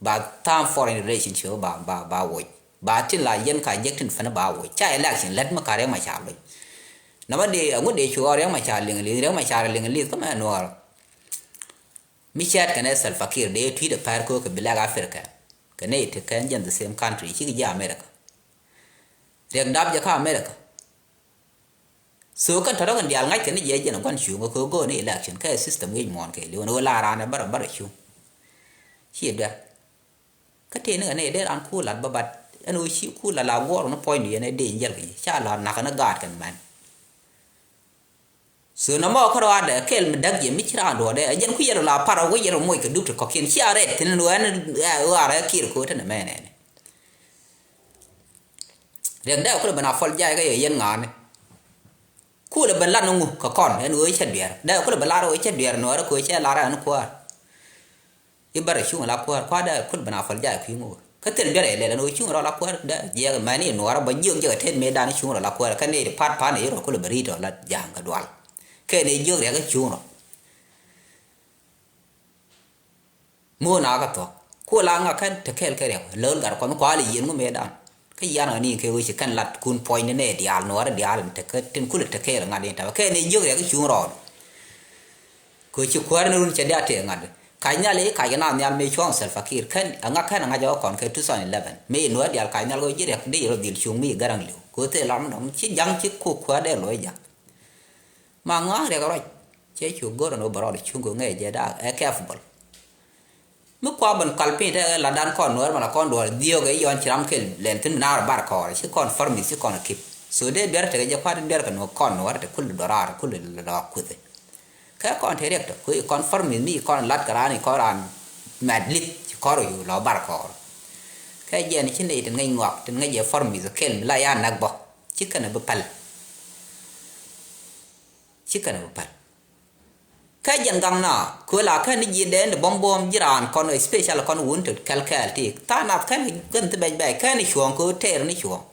Ba tha̱a̱ŋ foreign relationship ba ba ba woc ba tin la yɛn ka jek tin fɛn ba woc ca election lät mi ka Riɛk Macar loc. Nɔmɔ dee aŋu dee cu ɣɔr Riɛk Macar liŋ li̱th Riɛk Macar liŋ li̱th kä mɛ nuɔɔr. Mi cɛɛt kɛn ɛ Salva Kiir dee tui̱t ɛ pɛr köök kɛ bi lɛk Africa kɛ nɛy ti kɛn jɛn the same country cikɛ ji̱ America. Riɛk dap jɛ kä America. So kɛn tɔ̱tɔ̱ kɛn diaal ŋa̱ckɛ ni jiɛ jiɛn ɛ gua̱n cuŋ ɛ kɛ ɣöö go̱o̱r ni election kɛ system wi̱c muɔ̱ɔ̱n kɛ li̱w ɛn ɣöö la raan ɛ bärɛ bärɛ cuŋ. Ci duer. Kä tëë ni kɛ ni dee raan ku lat bä bat ɛn ɣöö ci ku lat la guɔ̱ɔ̱r ni puɔ̱nydu yɛn ɛ dee in jäl kɛ ji̱ ca la nakä ni gaat kɛn mɛn. So nɔmɔ kä ruaadɛ kɛl mi däk jiɛ mi ci raan duɔ̱ɔ̱dɛ ɛ jɛn ku yɛn rɔ la par ɛ wec yɛn rɔ moc kɛ dup ti kɔ̱kiɛn ci a rɛt thi̱n ɛn ɣöö ɛn ɣöö a rɛt kiɛr ko̱ tɛn ɛmɛn ɛn. Riɛk dee kulɛ ben a pɔl jay kä yɛ yɛn ŋa̱a̱ni. Kulɛ ben lat ni ŋu kɛ kɔn ɛn ɣöö cɛ duɛɛr dee kulɛ ben lar ɣöö cɛ duɛɛr nuɔɔri kɛ ɣöö cɛ lar ɛn kuäär. I̱ bärɛ cuŋ la kuäär kua̱r dee kulɛ ben a pɔl jay kui̱ ŋu kä thil duɛɛr ɛ lɛl ɛn ɣöö cuŋ rɔ la kuäär dee jiɛk mɛni nuɔɔrä bä jiök jiök ɛ tet mëë dan cuŋ rɔ la kuäär kä nɛy ti pa̱t pa̱n ɛ i̱ rɔ kulɛ ben ri̱t rɔ la ja̱a̱ŋ kɛ dual. Kɛn ɛ jiök riɛk kä cuŋ rɔ. Muun a kä thuɔ̱k ku la ŋa kɛn te kɛɛl kɛ riɛk lo̱l gat kuɔth kual i̱ yieen ŋu mëëdan. Kä yian ɣä ni kɛ ɣöö ci kɛn lat kun puɔ̱ny ni nɛ diaal nuɔɔri diaal in te kä tin kulɛ te kɛɛl ŋa̱t in ta̱wä kɛn i̱ jiök riɛk i̱ cuŋ rɔɔd. Kɛ ɣöö ci kuäär ni run cɛ diaal tëë ŋa̱t. Kac nhial i̱ kac kɛ naath nhial mëë cuɔ̱ŋ Salva Kiir kɛn, ɛŋa kɛn ɛŋa jɛ kɔn kɛ two thousand eleven. Mëë nuäär diaal kac nhial kɛ ji̱ riɛk dee yɛ rɔ dhil cuŋ mi gɛraŋ li̱w. Kɛ ɣöö thil ram nɔm ci ja̱ŋ ci kuk kuäär dee luɔ̱c ja̱ŋ. Ma ŋɔak riɛk ruac. Cɛ cu go̱r ɛn ɣöö bɛ rɔɔd cuŋ kɛ ŋäc jɛ da̱a̱k ɛ careful. Mi kua ben kal piny te la dan kɔn nuäär mala kɔn duɔl dhiök ɛ yɔn ci ram kel lɛl thin mi naar bar kɔɔr ci kɔn farmith ci kɔn kip. So dee duer tekɛ jɛ kuat duer kɛ nuɔk kɔn nuäär te kul dɔrar kul lɔ kuthi. Kɛ kɔn te riɛk tɔ kui̱ kɔn farmith mi kɔn lat kɛ raan kɔn raan mɛt lith ci kɔr yu lɔ bar kɔɔr. Kɛ jɛn ci nɛy tin ŋäc ŋuak tin ŋäc jɛ farmith kel mi la ya nak bɔ ci kɛn bi pal. Ci kɛn bi pal. Kä jɛn gaŋ na kööl a kɛn ji̱ dɛn di buɔ̱m buɔ̱m ji̱ raan kɔn special kɔn wun ti kɛl kɛɛl ti tha̱a̱ŋ nath kɛn gän thi bɛc bɛc kɛn cuɔ̱ɔ̱ŋ köö tɛɛr ni cuɔ̱ɔ̱ŋ.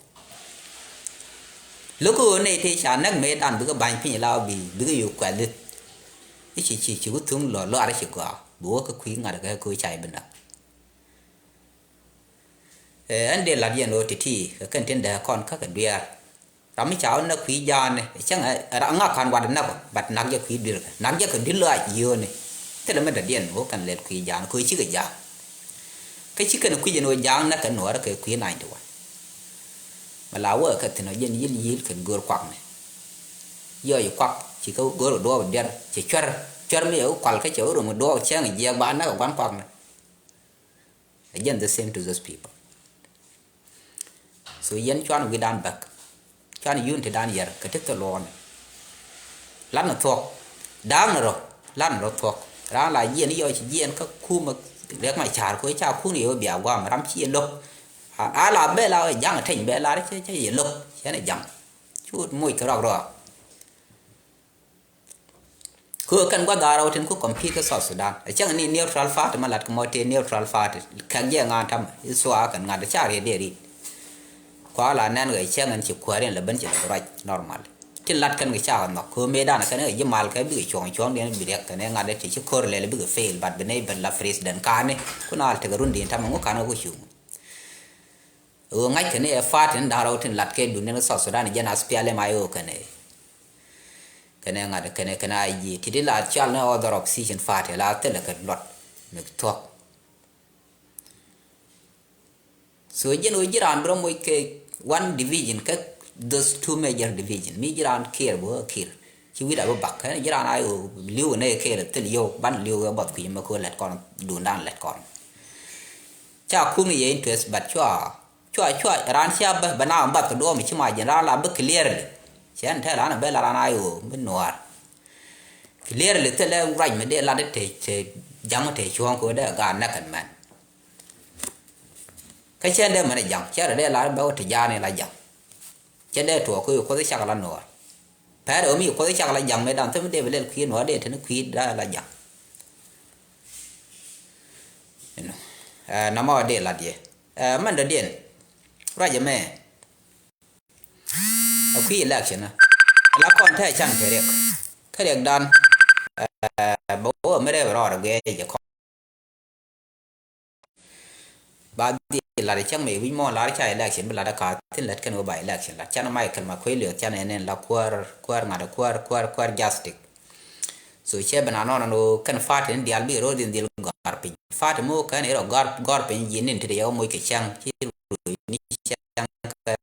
Lo̱k köö nɛy tëë ca näk mëëdan bikɛ ba̱ny piny la bi bikɛ yo̱o̱k kuɛth li̱th. I̱ ci ci ci ku thuŋ lɔ luaar i̱ ci gɔaa bi wä kä kui̱ ŋa̱t kɛ köö ca i̱ bi näk. Ɛ ɛn dee la̱t yɛn ɣöö ti̱ti̱ kɛ kɛn tin dee kɔn kä kɛ dueer. Ram mi ca wä näk kui̱ ja̱a̱ni cäŋ ɛ ŋa ka̱n wat näk ɔ but nak jɛ kui̱ dui̱r kɛ nak jɛ kɛ dui̱r lɔaac yio̱o̱ni. Thilɛ mi dɔ̱diɛn wä kɛn lɛl kui̱ ja̱a̱ni kɛ ɣöö cikɛ ja̱a̱ŋ. Kä ci kɛn kui̱c ɛn ɣöö ja̱a̱ŋ näk kɛ nuɔɔrä kɛ kui̱ ninety one. Mɛ la wä kɛ thi̱n ɔ jɛn yi̱l yi̱l kɛn go̱o̱r kuakni. Yɔc kuak ci kä go̱o̱r kɛ duɔɔp diɛr cɛ cuɛr cuɛr mi ɛ wä kual kä cɛ wä rom kɛ duɔɔp cɛŋ jiɛk ba näk kɛ gua̱n kuakni. Ɛ jɛn the same to those people. So yɛn cuan wi̱dan bäk. Cuan yun ti dan yɛr kɛ ti thil luɔɔni. Lan ni thuɔk. Da̱a̱k ni rɔ. Lan ni rɔ thuɔk. Raan la jiɛn yɔc ci jiɛn kä kumä. Rɛk ma ca̱r ko ca kun yɛ wä bia guam ram ci yɛ lo̱k. A la bɛ la ja̱ŋ teny bɛ la cɛ cɛ yɛ lo̱k. Cɛ ni ja̱ŋ. Cut moc kɛ rɔk rɔk. Kɛ ɣöö kɛn gua̱th da̱a̱r rɛw tin ku compete kä South Sudan. Ɛ cäŋ ni neutral party ma lat kɛ mɔ tëë neutral party. Kɛk jɛ ŋa̱a̱n tamɛ i̱ thua kɛn ŋa̱t ca riet dee ri̱t. Kua la nɛn kɛ cäŋ ɛn ci kuääri ɛn lɛ ben ci lɛ bi ruac normal. Tin lat kɛn kɛ ca kɛ nhɔk kɛ ɣöö mëëdan kɛn kɛ ji̱ mal kɛ bikɛ cuɔ̱ŋ cuɔ̱ŋdiɛn bi riɛk kɛn ɛ ŋa̱t ɛ ti ci ko̱r lɛl bikɛ fail but bi nɛy ben la president ka̱ni. Ku na al tekɛ run di̱i̱n tamɛ ŋu ka̱n kɛ ku cuŋ. Ɣöö ŋa̱c kɛn ɛ party ni da̱ŋ rɛw tin lat kɛ duŋdiɛn kä South Sudan jɛn SPLM-IO kɛn ɛ. Kɛn ɛ ŋa̱t kɛn ɛ kɛn ɛ I G ti di la cal ni other opposition party la thilɛ kɛ luɔt mi thuɔ̱k. So jɛn ɣöö ji̱ raan bi rɔ moc kɛ one division kä those two major division mi ji̱ raan Kiir bi wä Kiir. Ci wi̱cda bi bak kɛn ji̱ raan a ɣöö li̱w ni Kiir thil yio̱w ban li̱w kɛ buɔth kui̱ mɛ kɛ ɣöö lɛt kɔn duŋdan lɛt kɔn. Ca kum ni yɛ interest but cua cua cua raan cia bä bä na bath kɛ duɔɔm ci ma jɛn raan la bä clearly. Cɛn te raan bä la raan a yo mi nuaar. Clearly thilɛ ruac mi dee lat te te jaŋ te cuɔ̱ɔ̱ŋ kɛ dee gaat nɛ kɛn mɛn. Kä cɛn dee mɛn jaŋ cɛ rɛ dee lat bä wä te jaani la jaŋ. Cɛ dee tuɔɔk kɛ kuoth cak la nuaar. Pɛr ɛ mi kuoth cak la jaŋ mi dan thim dee bi lɛl kui̱ nuɔ̱ɔ̱r dee teni kui̱ da la jaŋ. Ɛnɔ. Ɛ namɔ dee lat yɛ. Ɛ mɛn dɔ̱diɛn. Ruacɛ mɛ. A kui̱ election. La kɔn tɛ can kɛ riɛk. Kä riɛk dan. Ɛ bɛ wä mi rɛp rɔɔd guiɛ jɛ kɔn. Ba dhil lat cäŋ mi wi̱c mɔ lar ca election bi lat ka thin lat kɛn wä ba election lat can Michael Makuei Lueth can ɛn ɛn la kuäär kuäär ŋa̱t kuäär kuäär kuäär justice. So cɛ ben anɔn ɛn wä kɛn party ni dial bi ro̱o̱ dhin dhil gɔ̱r piny party mi wä kɛn irɔ gɔ̱r gɔ̱r piny ji̱ nin ti di yɛ wä moc kɛ cäŋ ci ruöc ni cäŋ kɛ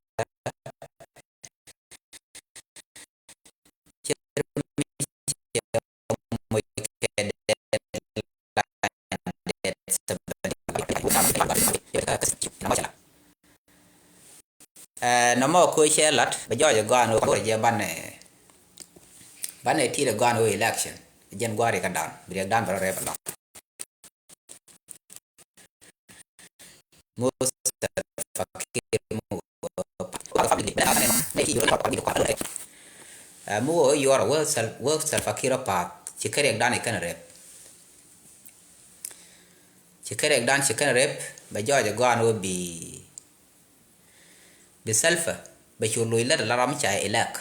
Ɛ nɔmɔ koc cɛ lat bɛ jɔɔc ɛ gɔaan ɣöö koc jɛ banɛ banɛ ti̱i̱t ɛ gɔaan ɣöö election jɛn gua̱a̱r riɛk ɛ da̱a̱n bi riɛk da̱a̱n bɛ rɔ rɛp ɛlɔ̱ŋ. Mos Salva Kiir mi wä path. Ɛ mi wä yuɔr wä Sal-, wä Salva Kiir wä path ci kɛ riɛkdan i̱ kɛn rɛp. Ci kɛ riɛkdan ci kɛn rɛp bɛ jɔɔc ɛ gɔaan wä bi, bi Salva bɛ cu loc lät ala ram ca ilɛk.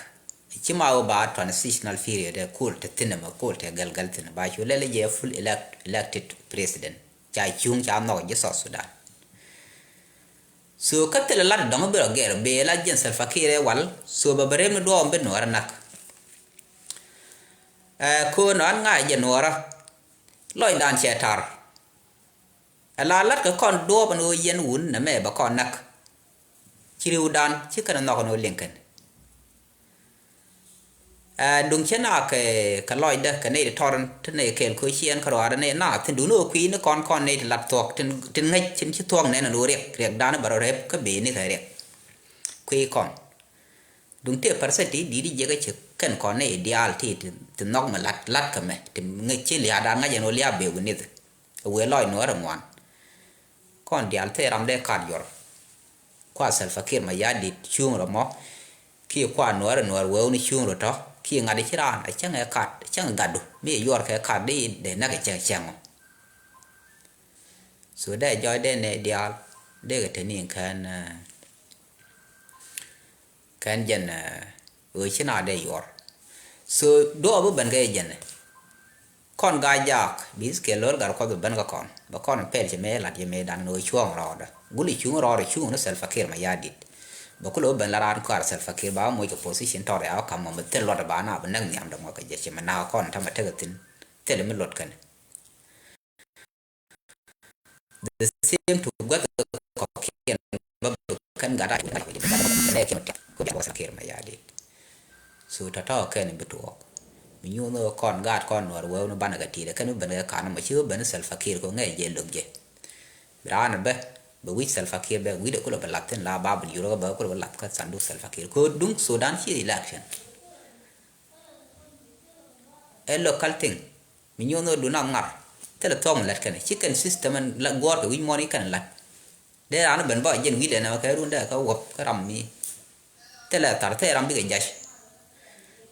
Ci ma wä ba transitional period ɛ kol te thin ɛmɛ kol te gɛlgɛl thin ba cu lɛl jɛ full elect-, elected president. Ca cuŋ ca nhɔk ji̱ South Sudan. So kä thilɛ lat dɔ̱ŋ bi rɔ gɛr bee la jɛn Salva Kiir ɛ wal so bɛ bɛ rem ni duɔɔm bi nuɔɔrä nak. Ɛ ko̱o̱n ɔ an ŋa̱c jɛ nuɔɔrä lɔcdan cɛ tar. Ala lat kɛ kɔn duɔɔp ɛn ɣöö yɛn wun nɛmɛ bɛ kɔn näk. Ci riwdan ci kɛn nhɔk ɛn ɣöö liŋ kɛn. Ɛ, duŋ cä nak kɛ, kɛ lɔcdä kɛ nɛy ti tɔr ti nɛy kɛɛl kɛ ɣöö ci ɛn kärɔaadä nɛy naath tin duŋni ɣöö kui̱ ni kɔn kɔn nɛy ti lat thuɔ̱k tin, tin ŋäc tin ci thuɔ̱k nɛn ɛn ɣöö riɛk, riɛkdan bɛ rɔ rɛp kä bëë ni kɛ riɛk. Kui̱ kɔn. Duŋ tëë pärthɛ ti di̱t jiäkä ci kɛn kɔn nɛy diaal ti, ti, ti nhɔk mɛ lat, lat kɛ mɛ ti ŋäc ci lia̱a̱dan ŋa̱c ɛn ɣöö lia̱a̱ bëë wi̱nith. Ɛ wëë lɔc nuɔ̱ɔ̱rɛ ŋuan. Kɔn diaal thil ram dee kat yuɔr. Kua Salva Kiir Mayardit cuŋ rɔ mɔ. Kiɛ kua nuɔɔr nuɔɔr wee wun cuŋ rɔ tɔ. Kiɛ ŋa̱t ci raan a cäŋ ɛ kat, a cäŋ ɛ gatdu. Mi ɛ yuɔr kɛ kat dee, dee näk ɛ cäŋ cäŋ ɔ. So dee jɔɔc dee nɛ diaal. Dee kɛ te ni kɛn, eh, kɛn jɛn, eh, ɣöö ci na dee yuɔr. So duɔɔp bi ben kɛ jɛn. Kɔn Gaa-jaak, bi kɛ lo̱r gat Kuɔth bi ben kä kɔn. Bɛ kɔn pɛl cɛ mëë lat cɛ mëë dan ɣöö cuɔ̱ɔ̱ŋ rɔɔdɛ. Guli cuŋ rɔɔdɛ cuŋ ni Salva Kiir Mayardit. Bɛ kulɛ wä ben la raan kɔaar Salva Kiir ba moc kɛ position tɔrɛ a wä kam mɔ mi thil luɔt ba na bi näk nhiam dɛ ŋɔ kɛ jɛ cɛ mi na kɔn tamɛ tekɛ thin. Thil mi luɔt kɛn. The same to gua̱th kɔkiɛn bä bi kɛn gat a nɛ kiɛn tɛk ko bia Salva Kiir Mayardit. So tɔ̱tɔ̱ kɛn bi tuɔɔk. Mi nyuun kɔn gaat kɔn nuɔr wee wun banɛ kɛ ti̱i̱t kɛn bi ben kɛ kan mɔ ci bi ben Salva Kiir ko ŋɛ jɛ lo̱k jɛ. Bi raan bä bɛ wi̱c Salva Kiir bɛ wi̱cdɛ kulɛ bɛ lath thin la ba bi yurä bɛ kulɛ bɛ lath kä sanduk Salva Kiir ko duŋ Sudan ci election. Ɛ local thing. Mi nyuɔn ɣöö dun a ŋar. Thilɛ thuɔ̱k mi lät kɛnɛ. Ci kɛn system ɛn la guɔ̱ɔ̱r kɛ wi̱c muɔ̱ɔ̱n i̱ kɛn lat. Dee raan ben bä jɛn wi̱i̱dɛ nɛ kɛ run dee kɛ wäp kä ram mi. Thilɛ thar thilɛ ram bikɛ jac.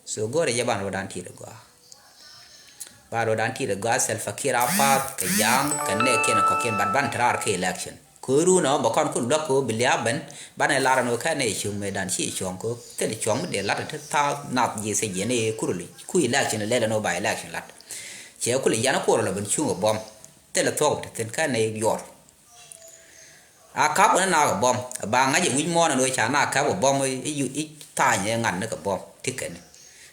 So go̱o̱rɛ jɛ ban ro̱dan ti̱i̱t ɛ gɔaa. Ban ro̱dan ti̱i̱t ɛ gɔaa Salva Kiir a path kɛ ja̱a̱ŋ kɛ nɛ kiɛn ɛ kɔ̱kiɛn ban ban te raar kɛ election. Kɛ ɣöö run ɔ bɛ kɔn ku luäk kɛ ɣöö bi lia̱a̱ ben banɛ lar ɛn ɣöö kɛn ɛ cuŋ mëëdan ci cuɔ̱ŋ kɛ ɣöö thilɛ cuɔ̱ŋ mi dee lat ɛ te thaak nath ji̱ thɛ jiɛn ɛ kuruli ku election ɛ lɛl ɛn ɣöö ba election lat. Cɛ kulɛ yan ɛ kuɔr ɛ lɔ ben cuŋ ɛ buɔ̱m thilɛ thuɔ̱k te thi̱n kɛn ɛ yuɔr. A ka̱p kɛn ɛ naak ɛ buɔ̱m ɛ ba ŋa̱c ɛ wi̱c muɔ̱ɔ̱n ɛn ɣöö ca naak ka̱p ɛ buɔ̱m i̱ tha̱a̱ny ɛ ŋa̱t ni kɛ buɔ̱m ti kɛn.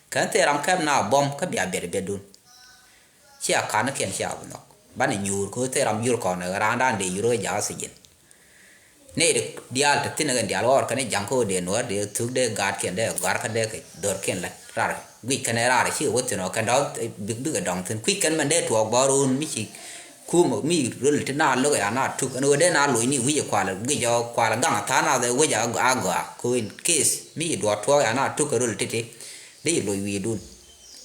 Kɛn thil ram kɛp naak ɛ buɔ̱m kä bia biɛt ɛ biɛtdun. Cia ka̱n kiɛn cia bi nhɔk banɛ nyuur kɛ ɣöö thil ram yur kɔn ɛ raandan dee yur kä jakä thi̱ji̱n. Nɛy ti diaal te thi̱n ɛ kɛn diaal ɣɔr kɛn ja̱ŋ kä ɣöö dee nuɔ̱ɔ̱r dee thuk dee gaatkiɛn dee gɔ̱a̱r kä dee kɛ dörkiɛn lät rar guic kɛn ɛ rar ci kɛ wä thi̱n ɔ kɛn dɔ̱ŋ bik bikɛ dɔ̱ŋ thi̱n kui̱c kɛn mɛn dee tuɔɔk bɔr wun mi ci kum mi röl ti na lo̱k ɛ ya na tuk ɛn ɣöö dee na loc ni wi̱c ɛ kual guic ɔ kual gaŋ tha̱a̱ŋ nath ɛ wec a gɔaa kɛ ɣöö in case mi ci duɔɔk tuɔɔk ya na tuk kɛ röl ti̱ti̱ dee ci loc wi̱i̱dun.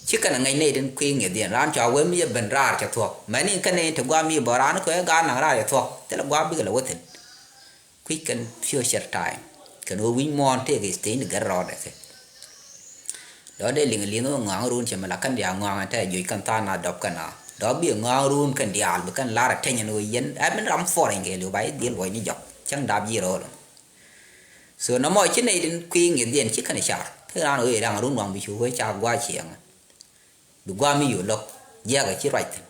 Ci kɛn ɛ ŋäc nɛy tin kui̱ ŋi̱eth yɛn raan cua wee mi yɛ ben raar cɛ thuɔ̱k. Mɛni kɛn nɛy ti gua̱a̱m mi bä raan kɛ ɣöö gaat naŋ raar cɛ thuɔ̱k. Thilɛ gua̱a̱m bikɛ lɛ wä thi̱n. Kui̱c kɛn future time. Kɛn ɣöö wi̱c muɔ̱ɔ̱n tëëk stage ni gɛr rɔɔdɛ kɛ. Dɔ̱ dee liŋ liŋ ɣöö ŋɔaŋ run cɛ mi la kɛn diaal ŋɔaŋ ɛn tɛɛ juc kɛn tha̱a̱ŋ na dɔ̱p kɛn a. Dɔ̱ bi ŋɔaŋ run kɛn diaal bi kɛn lar ɛ teny ɛn ɣöö yɛn ɛ min ram foreign kɛɛliw ba i̱ dhil luɔ̱c ni jɔk. Cäŋ dap ji̱ rɔɔl. So nɔmɔ ci nɛy tin kui̱ ŋi̱eth yɛn ci kɛn car. Kä raan ɣöö i̱ da̱ŋ run waŋ bi cu ɣöö ca gua̱a̱c cieŋ. Bi gua̱a̱ mi yo̱o̱ lo̱k jiakä ci ruac thi̱n.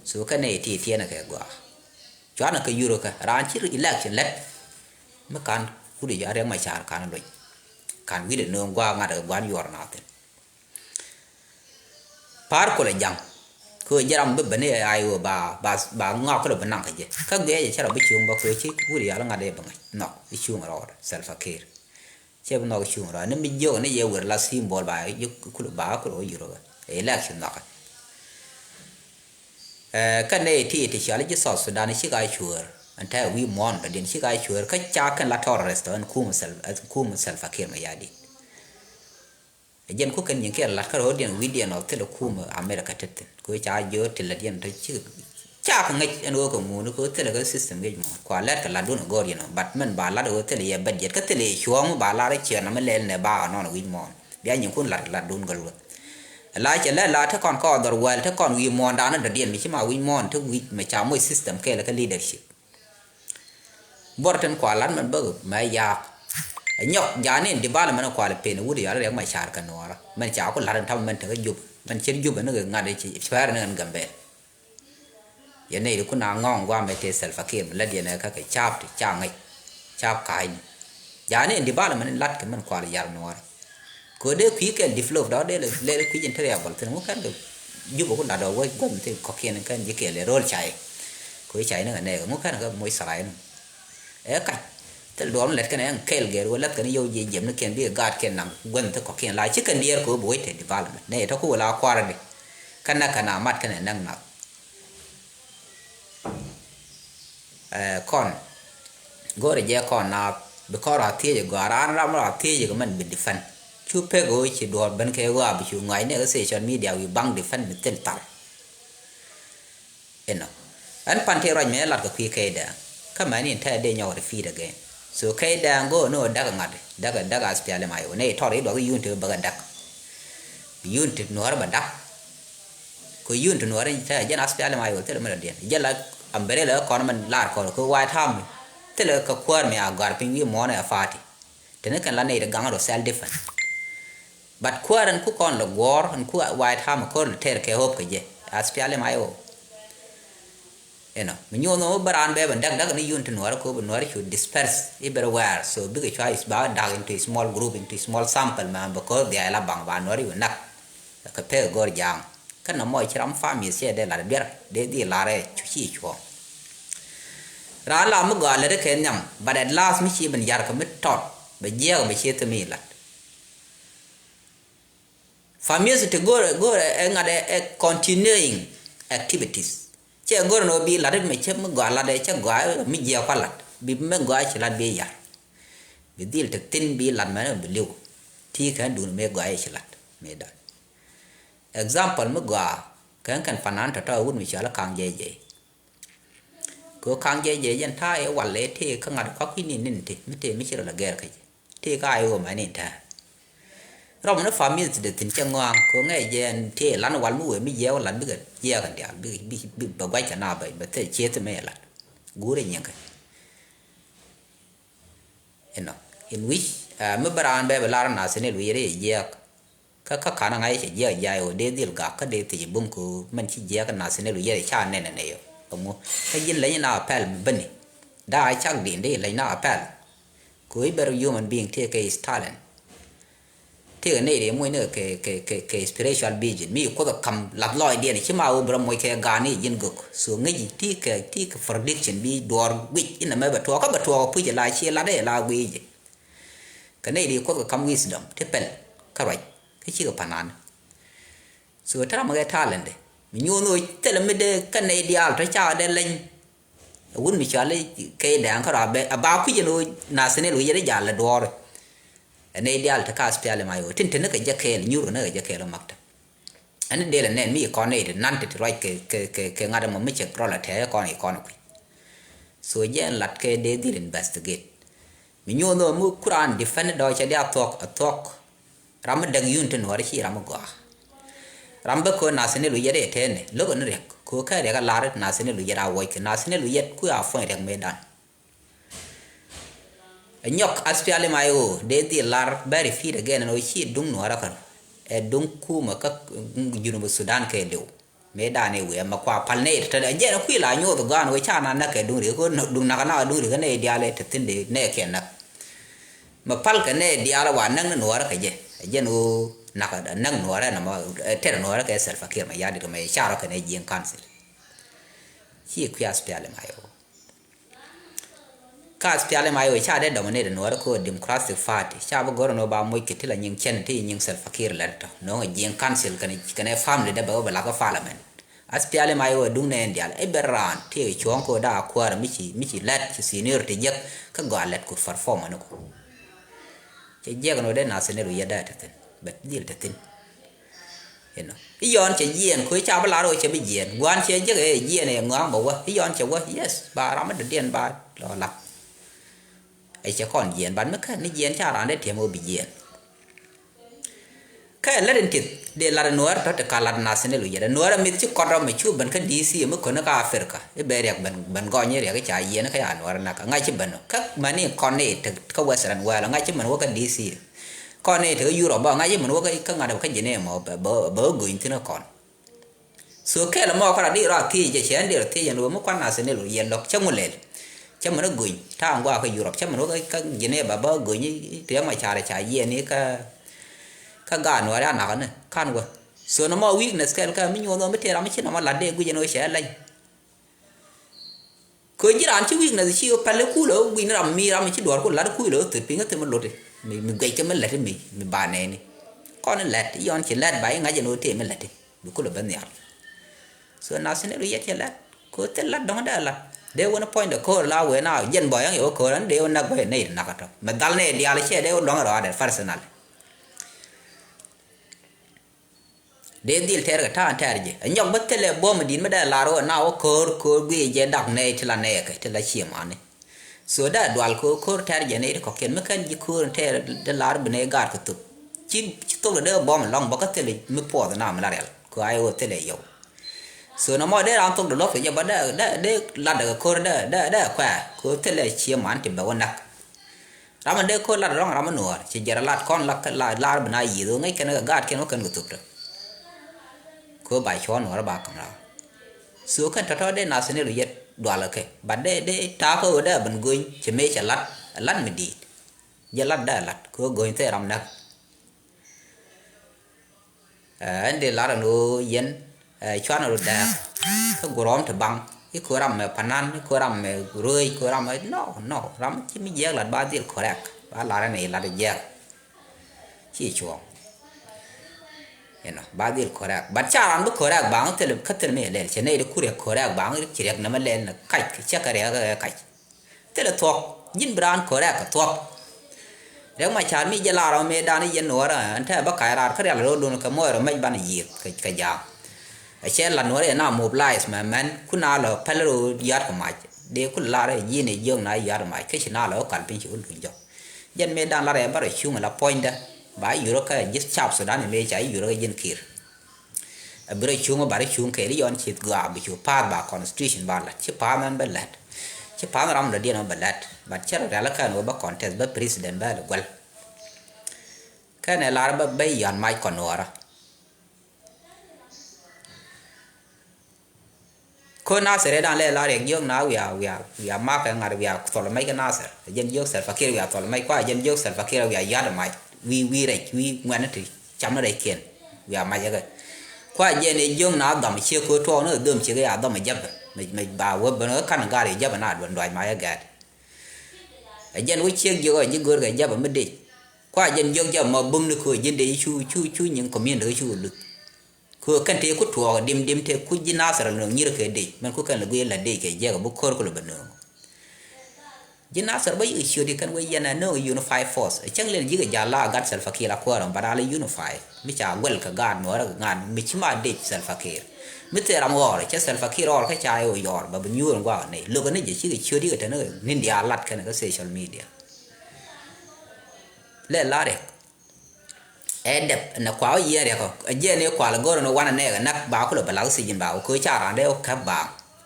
So kɛn nɛy ti tiɛɛnɛ kɛ gua̱a̱. Cuanɛ kɛ yur kä raan ci election lät. Mi ka̱n kut i̱ jɔa Riɛk Macar ka̱n loc. Ka̱n wi̱cdɛ nööŋ gua̱a̱ ŋa̱t kɛ gua̱a̱n yuɔr na thi̱n. Pa̱a̱r kulɛ ja̱ŋ. Kɛ ɣöö ji̱ ram bi ben i̱ ay ɣöö ba, ba, ba ŋɔak kulɛ bi naŋ kɛ jɛ. Kä guiɛ jɛ cä rɔ bi cuŋ bä kɛ ɣöö ci wut i̱ yal ŋa̱t i̱ bi ŋa̱c nhɔk i̱ cuŋ rɔɔdɛ Salva Kiir. Cɛ bi nhɔk cuŋ rɔ ni mi jiök ni yɛ wer la symbol ba yuk kul ba kul wä yurä. Election nhɔkɛ. Ɛ, kä nɛy ti ti cɔal ji̱ South Sudan cik a cuäär. Ɛn tɛ wi̱i̱ muɔ̱ɔ̱n bɛ diɛn cik a cuäär kä ca kɛn la terrorist ɛn kum Sal-, ɛ, kum Salva Kiir Mayardit. Ɛ jɛn ku kɛn nyin kɛn lat kä ro̱o̱diɛn wi̱i̱diɛn ɔ thilɛ kum America tethin. Kɛ ca jiöör ti lät yɛn tɔ cik Cakɛ ŋäc ɛn ɣöö kɛ ŋuuni kɛ ɣöö thilɛ kɛ system ŋäc mɔ kua lɛt kɛ latdun ɛ gɔ̱r yɛn ɔ, but mɛn ba lat ɣöö thilɛ yɛ bɛt yɛt kä thilɛ yɛ cuɔ̱ɔ̱ŋ mi ba lar ɛ ciɛ nɔmɛ lɛl nɛ ba ɣä nɔn ɛ wi̱c mɔɔn bia nyinkun lat latdun gäl wä. Ɛ la cɛ lɛt la te kɔn kɔɔdhɔr wɛl te kɔn wi̱i̱ mɔɔn danɛ dɔ̱diɛn mi ci ma wi̱c mɔɔn te wi̱c mɛ ca moc system kɛɛl kɛ leadership. Buɔr tin kua lat mɛn bäk mɛ yaak. Ɛ nyɔk ja̱a̱n in development kua lɛ pen wut yɔal riɛk mɛ ca̱r kɛ nuɔɔrä mɛn ca ku lat in ta̱mɛ mɛn tekɛ jup mɛn cir jup in ŋa̱t in ci pɛr in ŋa̱n Gambɛl. Yɛn nɛy ti kun a ŋɔ̱ɔ̱ŋ gua̱a̱mɛ tëë Salva Kiir mi lät yɛn ɛ kä kɛ ca̱a̱p ti ca ŋäc ca̱a̱p ka̱a̱cni. Ja̱a̱ni in development in lat kɛ mɛn kual yar nuɔɔri. Kɛ ɣöö dee kui̱ kɛl develop dɔ̱ dee lɛ lɛ kui̱ in te riabɔl thi̱n ŋu kɛn kɛ Jubɛ ku lat ɔ wec gua̱th mi thi̱n kɔ̱kiɛn kɛn ji̱ kɛl ɛ ro̱l cay. Kɛ Kɛ ca inɛ kɛ nɛɛk ŋu kɛn kɛ moc tharac ni. Ɛ kac. Thil duɔr mi lɛt kɛn ɛn kɛɛl gɛɛr wä lɛth kɛn yio̱w jiɛ jiɛm ni kɛn bikɛ gaat kɛn nam guänh thi kɔ̱kiɛn la ci kɛn diɛɛr kɛ wä bi wec te development nɛ tɔ ku wä la kuarädi. Kɛn nɛ kɛn a mat kɛn ɛ näk nath. Ɛ kɔn go̱o̱rɛ jɛ kɔn naath bi kɔn ra thiec ɛ gɔaa raan ram ra thiec ɛ kɛ mɛn bi defend. Cu pek ɣöö ci duɔ̱ɔ̱r ben kɛ ɣöö a bi cu ŋa̱c ni ɛ kɛ social media wi̱i̱ baŋ defend mi thil thar. Inɔ ɛn pan ti ruac mi ɛ lat kɛ kui̱ kɛy dɛɛŋ kä mɛn in tɛɛ dee nyɔk repeat again. So kɛy dɛɛŋ go̱o̱r ni ɣöö däk ɛ ŋa̱t däk ɛ däk aspiali may ɣöö nɛy tɔr i̱ duɔk i̱ yun ti bäkɛ däk. Bi yun ti nuɔ̱ɔ̱r bɛ da̱k. Kɛ yun ti nuɔ̱ɔ̱r in te jɛn aspiali ma yol thilɛ mi rɔ diɛn jɛn la umbrella kɔn mɛn lar kɔn kɛ White Army. Thilɛ kɛ kuäär mi a gɔ̱a̱r piny wi̱i̱ muɔ̱ɔ̱n ɛ party. Teni kɛn la nɛy ti gaŋ rɔ self defense. But kuäär ɛn ku kɔn lɛ guɔ̱ɔ̱r ɛn ku White Army kɔn lɛ tɛr kɛ hope kɛ jɛ aspiali ma yol. Inɔ mi nyuɔth mɔ mi bä raan bɛ bɛ da̱k da̱k ni yun ti nuɔrä ko bi nuɔrä cu disperse everywhere. So bikɛ cua is ba da̱k into small group into small sample ma because they are la baŋ ba nuɔrä cu nak. Kɛ pek gɔr ja̱a̱ŋ kä nɔmɔ ci ram family ciɛ dee lat biɛr dee dhil lar ɛ cu ci cuɔ̱ɔ̱ŋ. Raan la mi gɔaa lät kɛ nhiam but at last mi ci ben yar kɛ mi tɔt bɛ jiɛɛk bɛ ci thimi lat. Family ti go̱o̱rɛ go̱o̱rɛ ɛ ŋa̱t ɛ continuing activities. Cɛ go̱o̱rɛ ni wä bi lat mi cä mi gɔaa lat ɛ cä gɔaa mi jiɛk kua lat bi mi gɔaa ci lat bi yar. Bi dhil te thin bi lat mɛn bi liw. Ti kɛn dun mi gɔaa ci lat mi dan. Example mi gɔaa kɛn kɛn panan tɔtɔ wut mi cɔal kaŋ jɛ jɛ. Kɛ ɣöö ka̱ŋ jɛ jɛ jɛn ta̱a̱ ɛ wal ɛ tëë kä ŋa̱t kɔak kui̱ ni̱n ni̱n ti mi tëë mi ci rɔ lɛ gɛr kä jɛ tëë kä a i̱ ɣöö mɛ ni̱n ta̱a̱. Rɔm ni family ti dee thi̱n cɛ ŋɔaŋ kɛ ɣöö ŋɛc jɛ ɛn tëë lan wal mi wëë mi jiɛɛk wä lan bikɛ jiɛɛk kɛn diaal bikɛ bikɛ bɛ gua̱c kɛ na bɛ bɛ thil cieth mi ɛ lat guur ɛ nyiŋ kɛ. Inɔ in wi̱c mi bä raan bɛ bɛ lar nath ni luc rɛy jiɛɛk. Kä kä ka̱n ŋa̱c cɛ jiɛk jiay ɣöö dee dhil gak kä dee thiec bum kɛ ɣöö mɛn ci jiɛk kä nath ni luc yɛn ca nɛn ɛnɛ yɔ. Ɛŋu kä ji̱n leny na apɛl mi bäni. Daa cak din dee leny na apɛl. Kɛ ɣöö i̱ bɛr human being tëë kɛ is talent. Tëë kɛ nɛy dee moc ni kɛ kɛ kɛ kɛ spiritual vision mi kuoth ɛ ka̱m lath lɔɔcdiɛn ci ma ɣöö bi rɔ moc kɛ ga̱a̱n i̱ ji̱n gök. So ŋäci ti kɛ ti kɛ prediction bi duɔɔr guic inɛ mɛ bɛ tuɔɔk kä bɛ tuɔɔk ɛ puc ɛ la ci lat ɛ la guic jɛ. Kɛ nɛy dee kuoth kɛ ka̱m wisdom ti pɛl kä ruac kä cikɛ pa̱n nani. So te ram kɛ talent de mi nyuɔn ɣöö thilɛ mi dee kɛ nɛy diaal tɔ cakɛ dee leny. Wut mi cɔal i̱ kɛy dɛɛŋ kärɔa bɛ a ba kui̱c ɛn ɣöö nath ni luc yɛn i̱ jal ɛ duɔɔri. Ɛ nɛy diaal te ka aspiali ma yo̱o̱ tin te ni kɛ jɛ kɛɛl nyuur kɛ ni kɛ jɛ kɛɛl ɛ maktab. Ɛn ni dee lɛ nɛn mi kɔn nɛy ti nan ti ti ruac kɛ kɛ kɛ kɛ ŋa̱t ɛmɔ mi cɛ rɔl ɛ tɛɛ kɔn i̱ kɔn ɛ kui̱. So jɛ ɛn lat kɛ dee dhil investigate. Mi nyuɔth ɣöö mi ku raan defend dɔɔc cɛ diaal thuɔ̱k ɛ thuɔ̱k. Ram mi däk yun ti nuɔɔri ci ram mi gɔaa. Ram bä köö nath ni luc yɛt ɛ tɛɛni lo̱k ni riɛk köö kɛ riɛk a lar nath ni luc yɛt a wuɔc kɛ nath ni luc yɛt ku a puɔ̱ny riɛk mëëdan. Ɛ nyɔk aspiali ma i̱ ɣöö dee dhil lar bɛ repeat again ɛn ɣöö ci duŋ nuɔɔrä kär. Ɛ duŋ kumä kä Junub Sudan kɛ liw. Mëë dan i̱ wi̱i̱ ɛmɛ kua pal nɛy tɔ̱tɔ̱ jɛn kui̱ la nyoth gɔaan wee ca na näk kɛ duŋ ri̱k kɛ duŋ nakä nakä duŋ ri̱k kɛ nɛy diaal ɛ te thi̱n dee nɛy kɛ näk. Mɛ pal kɛ nɛy diaal wa näk ni nuɔɔrä kɛ jɛ ɛ jɛn ɣöö nakä näk nuɔɔrä ɛn ɛmɔ ɛ tɛr nuɔɔrä kɛ Salva Kiir mɛ ya̱di̱t kɛ mɛ ca rɔ kɛ nɛy ji̱ council. Ci kui̱ aspiali ma yɛ ɣöö. Ka aspiali ma iwe ca dee dominate nuɔɔri ko Democratic Party ca bi goro no ba moc kɛ ti la nyiŋ cɛn ti nyiŋ Salva Kiir lɛt tɔ noŋ a jiŋ council kɛnɛ kɛnɛ family dee bɛ wä bɛ lak kä parliament. Aspiali ma iwe duŋ nɛ ɛn dial ibe raan ti cuɔ̱ŋ ko daa kuäär mi ci mi ci lɛt ci seniority jek kä gɔaa lɛt ku perform ni ko. Cɛ jiɛk ni wä dee nath ni lu yɛ dee te thin bɛ dhil te thin. Inɔ i̱ yɔn cɛ jiɛɛn ko̱ i̱ ca bi lar wä cɛ bi jiɛɛn gua̱a̱n cɛ jiɛk ɛ jiɛɛn ɛ ŋɔaŋ bɛ wä i̱ yɔn cɛ wä yes ba ram mi dɔ̱diɛn ba lɔ lap. Ɛ cɛ kɔn jiɛɛn ban mi kɛn ni jiɛɛn ca raan dee tiɛm wä bi jiɛɛn. Kɛ lät in tith dee lat nuɔɔr tɔ ti ka lat nath ni lu yɛ dee nuɔɔr a mith ci kɔt rɔ mi cu ben kä D C mi kön kä Africa i̱ bɛ riɛk ben ben gɔny i̱ riɛk i̱ ca yiɛn kä ya nuɔɔr nak ŋa̱c ci ben kä mani kɔn ni ti kä Western world ŋa̱c ci ben wä kä D C. Kɔn ni ti kä Europe bä ŋa̱c ci ben wä kä ŋa̱t kä Geneva mɔ bɛ bɛ bɛ wä göny thi̱n kä kɔn. So kɛɛl mɔ kä rat di rɔ a thiec jɛ cɛ ɛn di rɔ thiec ɛn wä mi kuan nath ni lu yɛ lɔk cä ŋu lɛl. Cä mɛn a göny ta̱a̱ ŋuak kä Europe cä mɛn wä kä Geneva bä göny ti ŋuac carɛ ca yiɛn i̱ kä kä gaat nuɔɔr ya nakä ni ka̱n wä. So nɔmɔ weakness kɛl kä mi nyuɔth ɣöö mi tëë ram mi ci nɔmɔ la̱t dee guic ɛn ɣöö cɛ leny. Kɛ ji̱ raan ci weakness ci ɣä pɛl i̱ kulɛ ɣä gui̱n ram mi ram ci duɔ̱ɔ̱r ku la̱t kulɛ ɣä thöt piny kä thim mi lot i̱ mi, mi guic kɛ mi lät i̱ mi, mi ba nɛɛni. Kɔn i̱ lät i̱ yɔn ci lät ba i̱ ŋa̱c ɛn ɣä tëë mi lät i̱ bi kulɛ ben nhial. So na thi̱n i̱ ru yɛt cɛ lät kɛ ɣä thil lät dɔ̱ŋ dee lät dee wän i̱ puɔ̱nydɛ ko̱o̱r la wëë na jiɛn bɔy ɛŋ yɛ wä ko̱o̱r ɛn dee wä näk bä yɛ nɛy ri nakä tɔ̱ mɛ dhal nɛy diaal cɛ dee wä luɔ̱ŋ rɔaadɛ personal. Dee dhil tɛɛr kɛ ta̱a̱ tɛɛr jɛ ɛ nyɔk bä thilɛ buɔ̱m di̱t mi dee lar wä na wä ko̱o̱r ko̱o̱r guiy jɛ dak nɛy ti la nɛɛkɛ ti la ciëmani. So dee dual ko̱o̱r ko̱o̱r tɛɛr jɛ nɛy ti kɔ̱kiɛn mi kɛn ji̱ ko̱o̱r tɛɛr dee lar bi nɛy gaat kɛ thop. Ci ci thok dee buɔ̱m lɔŋ bä kä thilɛ mi puɔth na mi la riɛl ko̱o̱r a i̱ wä thilɛ yɔw. So nɔmɔ dee ran thok dee luɔth kɛ jɛ bä dee dee dee lat dee kɛ ko̱o̱r dee dee dee kuɛɛr ko̱o̱r thilɛ ciëman ti bɛ wä näk. Ram in dee ko̱r lat rɔ̱ŋ ram in nuɔɔr ci jɛr lat kɔn la la lar bi na yiëth ɣöö ŋäc kɛn kɛ gaat kɛn wä kɛn kɛ thop tɔ. Ko̱r ba cuɔ̱ɔ̱ŋ nuɔɔr ba ka̱m ram. So kɛn tɔ̱tɔ̱ dee nath ni lu yet dual kɛ kɛ bat dee dee ta̱a̱ kä ɣöö dee a ben go̱ny ci mëë cɛ lat lat mi di̱i̱t. Jɛ lat dee lat ko̱r go̱ny thɛɛ ram näk. Ɛn dee lar ɛn ɣöö yɛn cuan ru dɛɛk kä gurɔm ti baŋ i̱ ko̱ ram mɛ panan i̱ ko̱ ram mɛ ruëëc ko̱ ram mɛ no no ram ci mi jiɛɛk lat ba dhil correct ba lar ɛn i̱ lat jiɛɛk. Ci cuɔ̱ɔ̱ŋ. You know ba dhil correct but ca ran bi correct baŋ thil kä thil mi lɛl cɛ nɛy di kuriɛk correct baŋ ci riɛk nɛmɛ lɛl ni kac cɛ kɛ riɛk kɛ kac. Thilɛ thuɔ̱k ji̱n bi raan ko̱rɛ kɛ thuɔ̱k. Riɛk Macar mi jɛ lar ɔ mëëdan i̱ yɛn nuɔ̱ɔ̱rä ɛn tɛ bä kac raar kä rial ro̱o̱dun kɛ muɔɔr ɔ mɛc banɛ yiëëk kɛ jaam. Ɛ cɛ lat nuɔ̱ɔ̱rä yɛ na mobilize mɛ mɛn kun a lɔ pɛl ro̱o̱ ya̱t kɛ mac dee kun lar ɛ ji̱n ɛ jiök na ya̱t mac kä ci na lɔ kal piny ci wä luny jɔk. Jɛn mëëdan lar ɛ bä rɔ cuŋ ɛ la puɔ̱nydä ba yurä kä ji̱ cap Sudan ɛ mëë ca yurä kä ji̱n Kiir. A bi rɔ cuŋ a ba rɔ cuŋ kɛɛl i̱ yɔn ci gɔaa bi cu pa̱a̱th ba constitution ba la̱t ci pa̱a̱th mɛn bä la̱t. Ci pa̱a̱th ram dɔ̱diɛn ɔ bä la̱t but cɛ rɔ rial kɛn wä bä contest bä president bä lɛ guäl. Kɛn ɛ lar bä bä yɔn mac kɔn nuɔɔrä. Ko Nasir ɛ dan lɛ la riɛk jiök na wiaa wiaa wiaa makɛ ŋa̱r wiaa thɔl mɛc kä Nasir. Ɛ jɛn jiök Salva Kiir wiaa thɔl mɛc kua ɛ jɛn jiök Salva Kiir wiaa yuat mac wi̱i̱ wi̱i̱ rɛc wi̱i̱ ŋuɛ̈ni ti cam ni rɛc kiɛn. Wiaa mac ɛ kɛ kua ɛ jɛn ɛ jiök na dhɔm ciek ko tuɔɔk ni dhöm ciek ya dhɔm ɛ jäpɛ. Mɛc mɛc ba wä ben kä ka̱n gar ɛ jäpɛ na duɔn duac mac ɛ gɛɛt. Ɛ jɛn wä ciek jiök ɛ ji̱ gör kɛ jäpɛ mi dec. Kua ɛ jɛn jiök jäpɛ ma bum ni ko ji̱n dec cu cu cu nyiŋ community cu luth. Kɛ ɣöö kɛn tëë ku tuɔɔk dim dim tëë ku ji̱ Nasir nööŋ nyir kɛ dec mɛn ku kɛn lɛ guiy la dec kɛ jiɛk ɛ bi ko̱r ku lɛ bɛ nööŋ. Ji̱ Nasir bä yik ciöt i̱ kɛn wee yɛn ɛ nööŋ unified force ɛ cäŋ lɛl ji̱ kɛ ja̱l la gat Salva Kiir la kuäär ɔm ba ral i̱ unified mi ca guɛl kɛ gaat nuɔɔrä kɛ gaat mi ci ma dec Salva Kiir. Mi thil ram ɣɔr cɛ Salva Kiir ɣɔr kä ca i̱ ɣöö yɔɔr ba bi nyuur in guakä nɛy lo̱k ni jɛ cikɛ ciöt i̱ kɛ tɛn ɣöö ni̱n diaal lat kɛn kä social media. Lɛ la riɛk. Ɛ dɛp nɛ kua wä yiɛn riɛk ɔ ɛ jiɛn i̱ kual go̱r ni wanɛ nɛɛk ɛ näk ba kulɛ bɛ lath sijin ba wä köö ca raan dee wä käp ba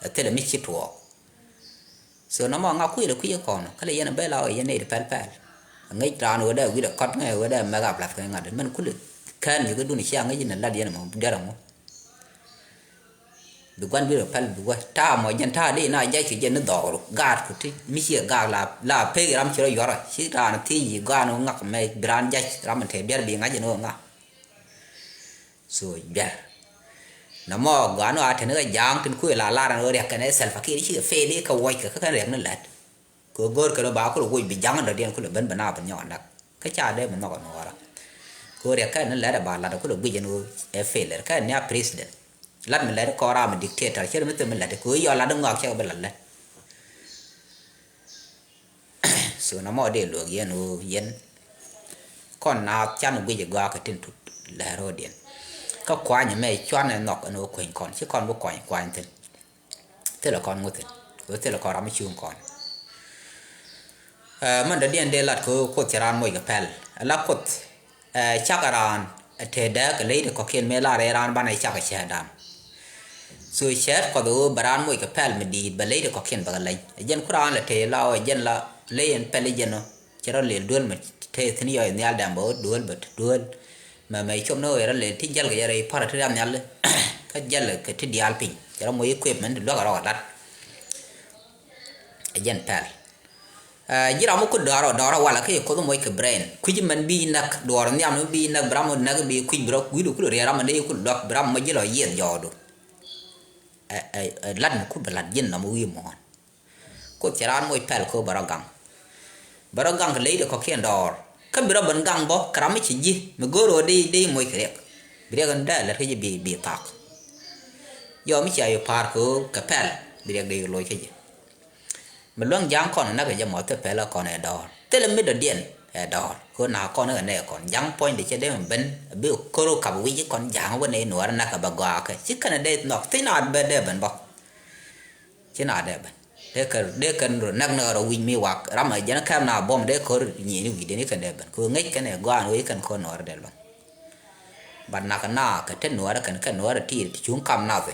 ɛ thilɛ mi ci tuɔɔk. So nɔmɔ ŋa kui̱ lɛ kui̱ kɔn kä lɛ yɛn ɛ bɛ la wä yɛn nɛy ti pɛl pɛl. Ɛ ŋäc raan wä dee wi̱dɛ kɔt ŋäc wä dee mɛk a bɛ lath kɛ ŋa̱t mɛn kulɛ kɛn yuk idun cia ŋäc in ɛ lat yɛn ɛmɔ derɛ ŋu. Bi gua̱n bi rɔ pɛl bi gua̱n ta̱a̱ mɔ jɛn ta̱a̱ dee na jac kɛ jɛn ni dhɔk ruk gaat ku ti mi ciɛ gaak la la pek ram ci rɔ yuɔrɔ ci raan thiec yi gaat ni ŋak mɛ bi raan jac ram in te biɛr bi ŋa̱c jɛn ɣöö ŋa. So biɛr na mɔ gaat ni a teni kɛ ja̱a̱ŋ tin kuëë la lar ni ɣöö riɛk kɛn ɛ Salva Kiir ci kɛ feel i̱ kɛ wuɔc kɛ kä kɛn riɛk ni lät. Kɛ go̱o̱r kɛn ba kulɛ woc bi ja̱ŋ dɔ̱diɛn kulɛ ben bɛ na bɛ nyɔk näk kä ca dee mi nhɔk ɛ nuɔɔrä. Kɛ ɣöö riɛk kɛn ni lɛt ɛ ba lat ɛ kulɛ guic ɛn ɣöö ɛ failure kɛn ni a president. Lat mi lɛt kɔn ram mi dictator cɛ mi thil mi lɛt kɛ ɣöö yɔ lat ɛ ŋɔak cɛ kɛ bi lat lɛt. So na mɔ dee luɔk yɛn ɣöö yɛn kɔn naath can guic ɛ gɔaa kɛ tin tut lɛt ro̱o̱diɛn. Kä kuany ɛmɛ cuan ɛ nhɔk ɛn ɣöö kueny kɔn ci kɔn bi kuany kuany thi̱n. Thilɛ kɔn ŋuthin kɛ ɣöö thilɛ kɔn ram mi cuŋ kɔn. Ɛ mɛn dɔ̱diɛn dee lat kɛ ɣöö Kuoth cɛ raan moc kɛ pɛl. Ɛ la Kuoth ɛ cakɛ raan ɛ te dääk kɛ ley ti kɔ̱kiɛn mëë lar ɛ raan banɛ cakɛ cäätdan. So cäät Kuɔth ɛ ɣöö bɛ raan moc kɛ pɛl mi di̱i̱t bɛ ley ti kɔ̱kiɛn bɛ kɛ leny. Ɛ jɛn ku raan lɛ te la ɣöö ɛ jɛn la ley ɛn pɛl i̱ jɛn ɔ. Cɛ rɔ lëël duel mɛ te thi̱n yɔc nhial dɛm bɛ ɣöö duel bɛ te duel. Mɛ mɛ cop ni ɣöö yɛ rɔ lëël ti jäl kɛ yɛ rɔ i̱ pa̱r ti riam nhial. Kä jäl kɛ ti diaal piny cɛ rɔ moc equipment ti luäk rɔ kɛ lat. Ɛ jɛn pɛl. Ɛ ji̱ ram mi ku dɔɔr ɔ dɔɔr ɔ walɛ kä yɛ Kuoth moc kɛ brain kui̱c mɛn bi näk duɔɔr nhiam mi bi näk bi ram mi näk bi kui̱c bi rɔ wi̱i̱du ku riɛk ram mi dee ku luäk bi ram mi ji̱ lɔ yieth jɔɔdu. Ɛ ɛ ɛ lat mi ku bi lat ji̱n nɔm wi̱i̱ muɔ̱ɔ̱n. Kuoth cɛ raan moc pɛl kɛ ɣöö bɛ rɔ gaŋ. Bɛ rɔ gaŋ kɛ ley ti kɔ̱kiɛn dɔɔr. Kä bi rɔ ben gaŋ bä kɛ ram mi ci ji̱ mi go̱o̱r ɣöö dee, dee moc kɛ riɛk. Bi riɛk in dee lät kä ji̱ bi, bi thak. Yɔ mi cia yɔ pa̱a̱r kɛ ɣöö kɛ pɛl bi riɛk dee loc kä ji̱. Mi luäŋ ja̱a̱ŋ kɔn näk kɛ jɛ mɔ thil pɛl kä kɔn ɛ dɔɔr. Thilɛ mi dɔ̱diɛn ɛ dɔɔr. Kɛ ɣöö na kɔn ɛ nɛ kɔn ja̱a̱ŋ puɔ̱nydɛ cɛ dee mi ben bi ko̱r kap wi̱c kɔn ja̱a̱ŋ wä nɛ nuɔɔr näk kɛ bɛ gɔaa kɛ. Ci kɛn ɛ dee nhɔk thi̱n a bɛ dee ben bä. Ci na dee ben. Dee kɛn, dee kɛn rɔ näk ni rɔ wi̱c mi wak. Ram a jɛn kɛm na buɔ̱m dee kɔr nyieni wi̱c dee ni kɛn dee ben. Kɛ ɣöö ŋäc kɛn ɛ gɔaa ni wee kɛn kɔn nuɔɔr dee luäŋ. But nak na kɛ te nuɔɔr kɛn, kɛ nuɔɔr ti, ti cuŋ kam nath.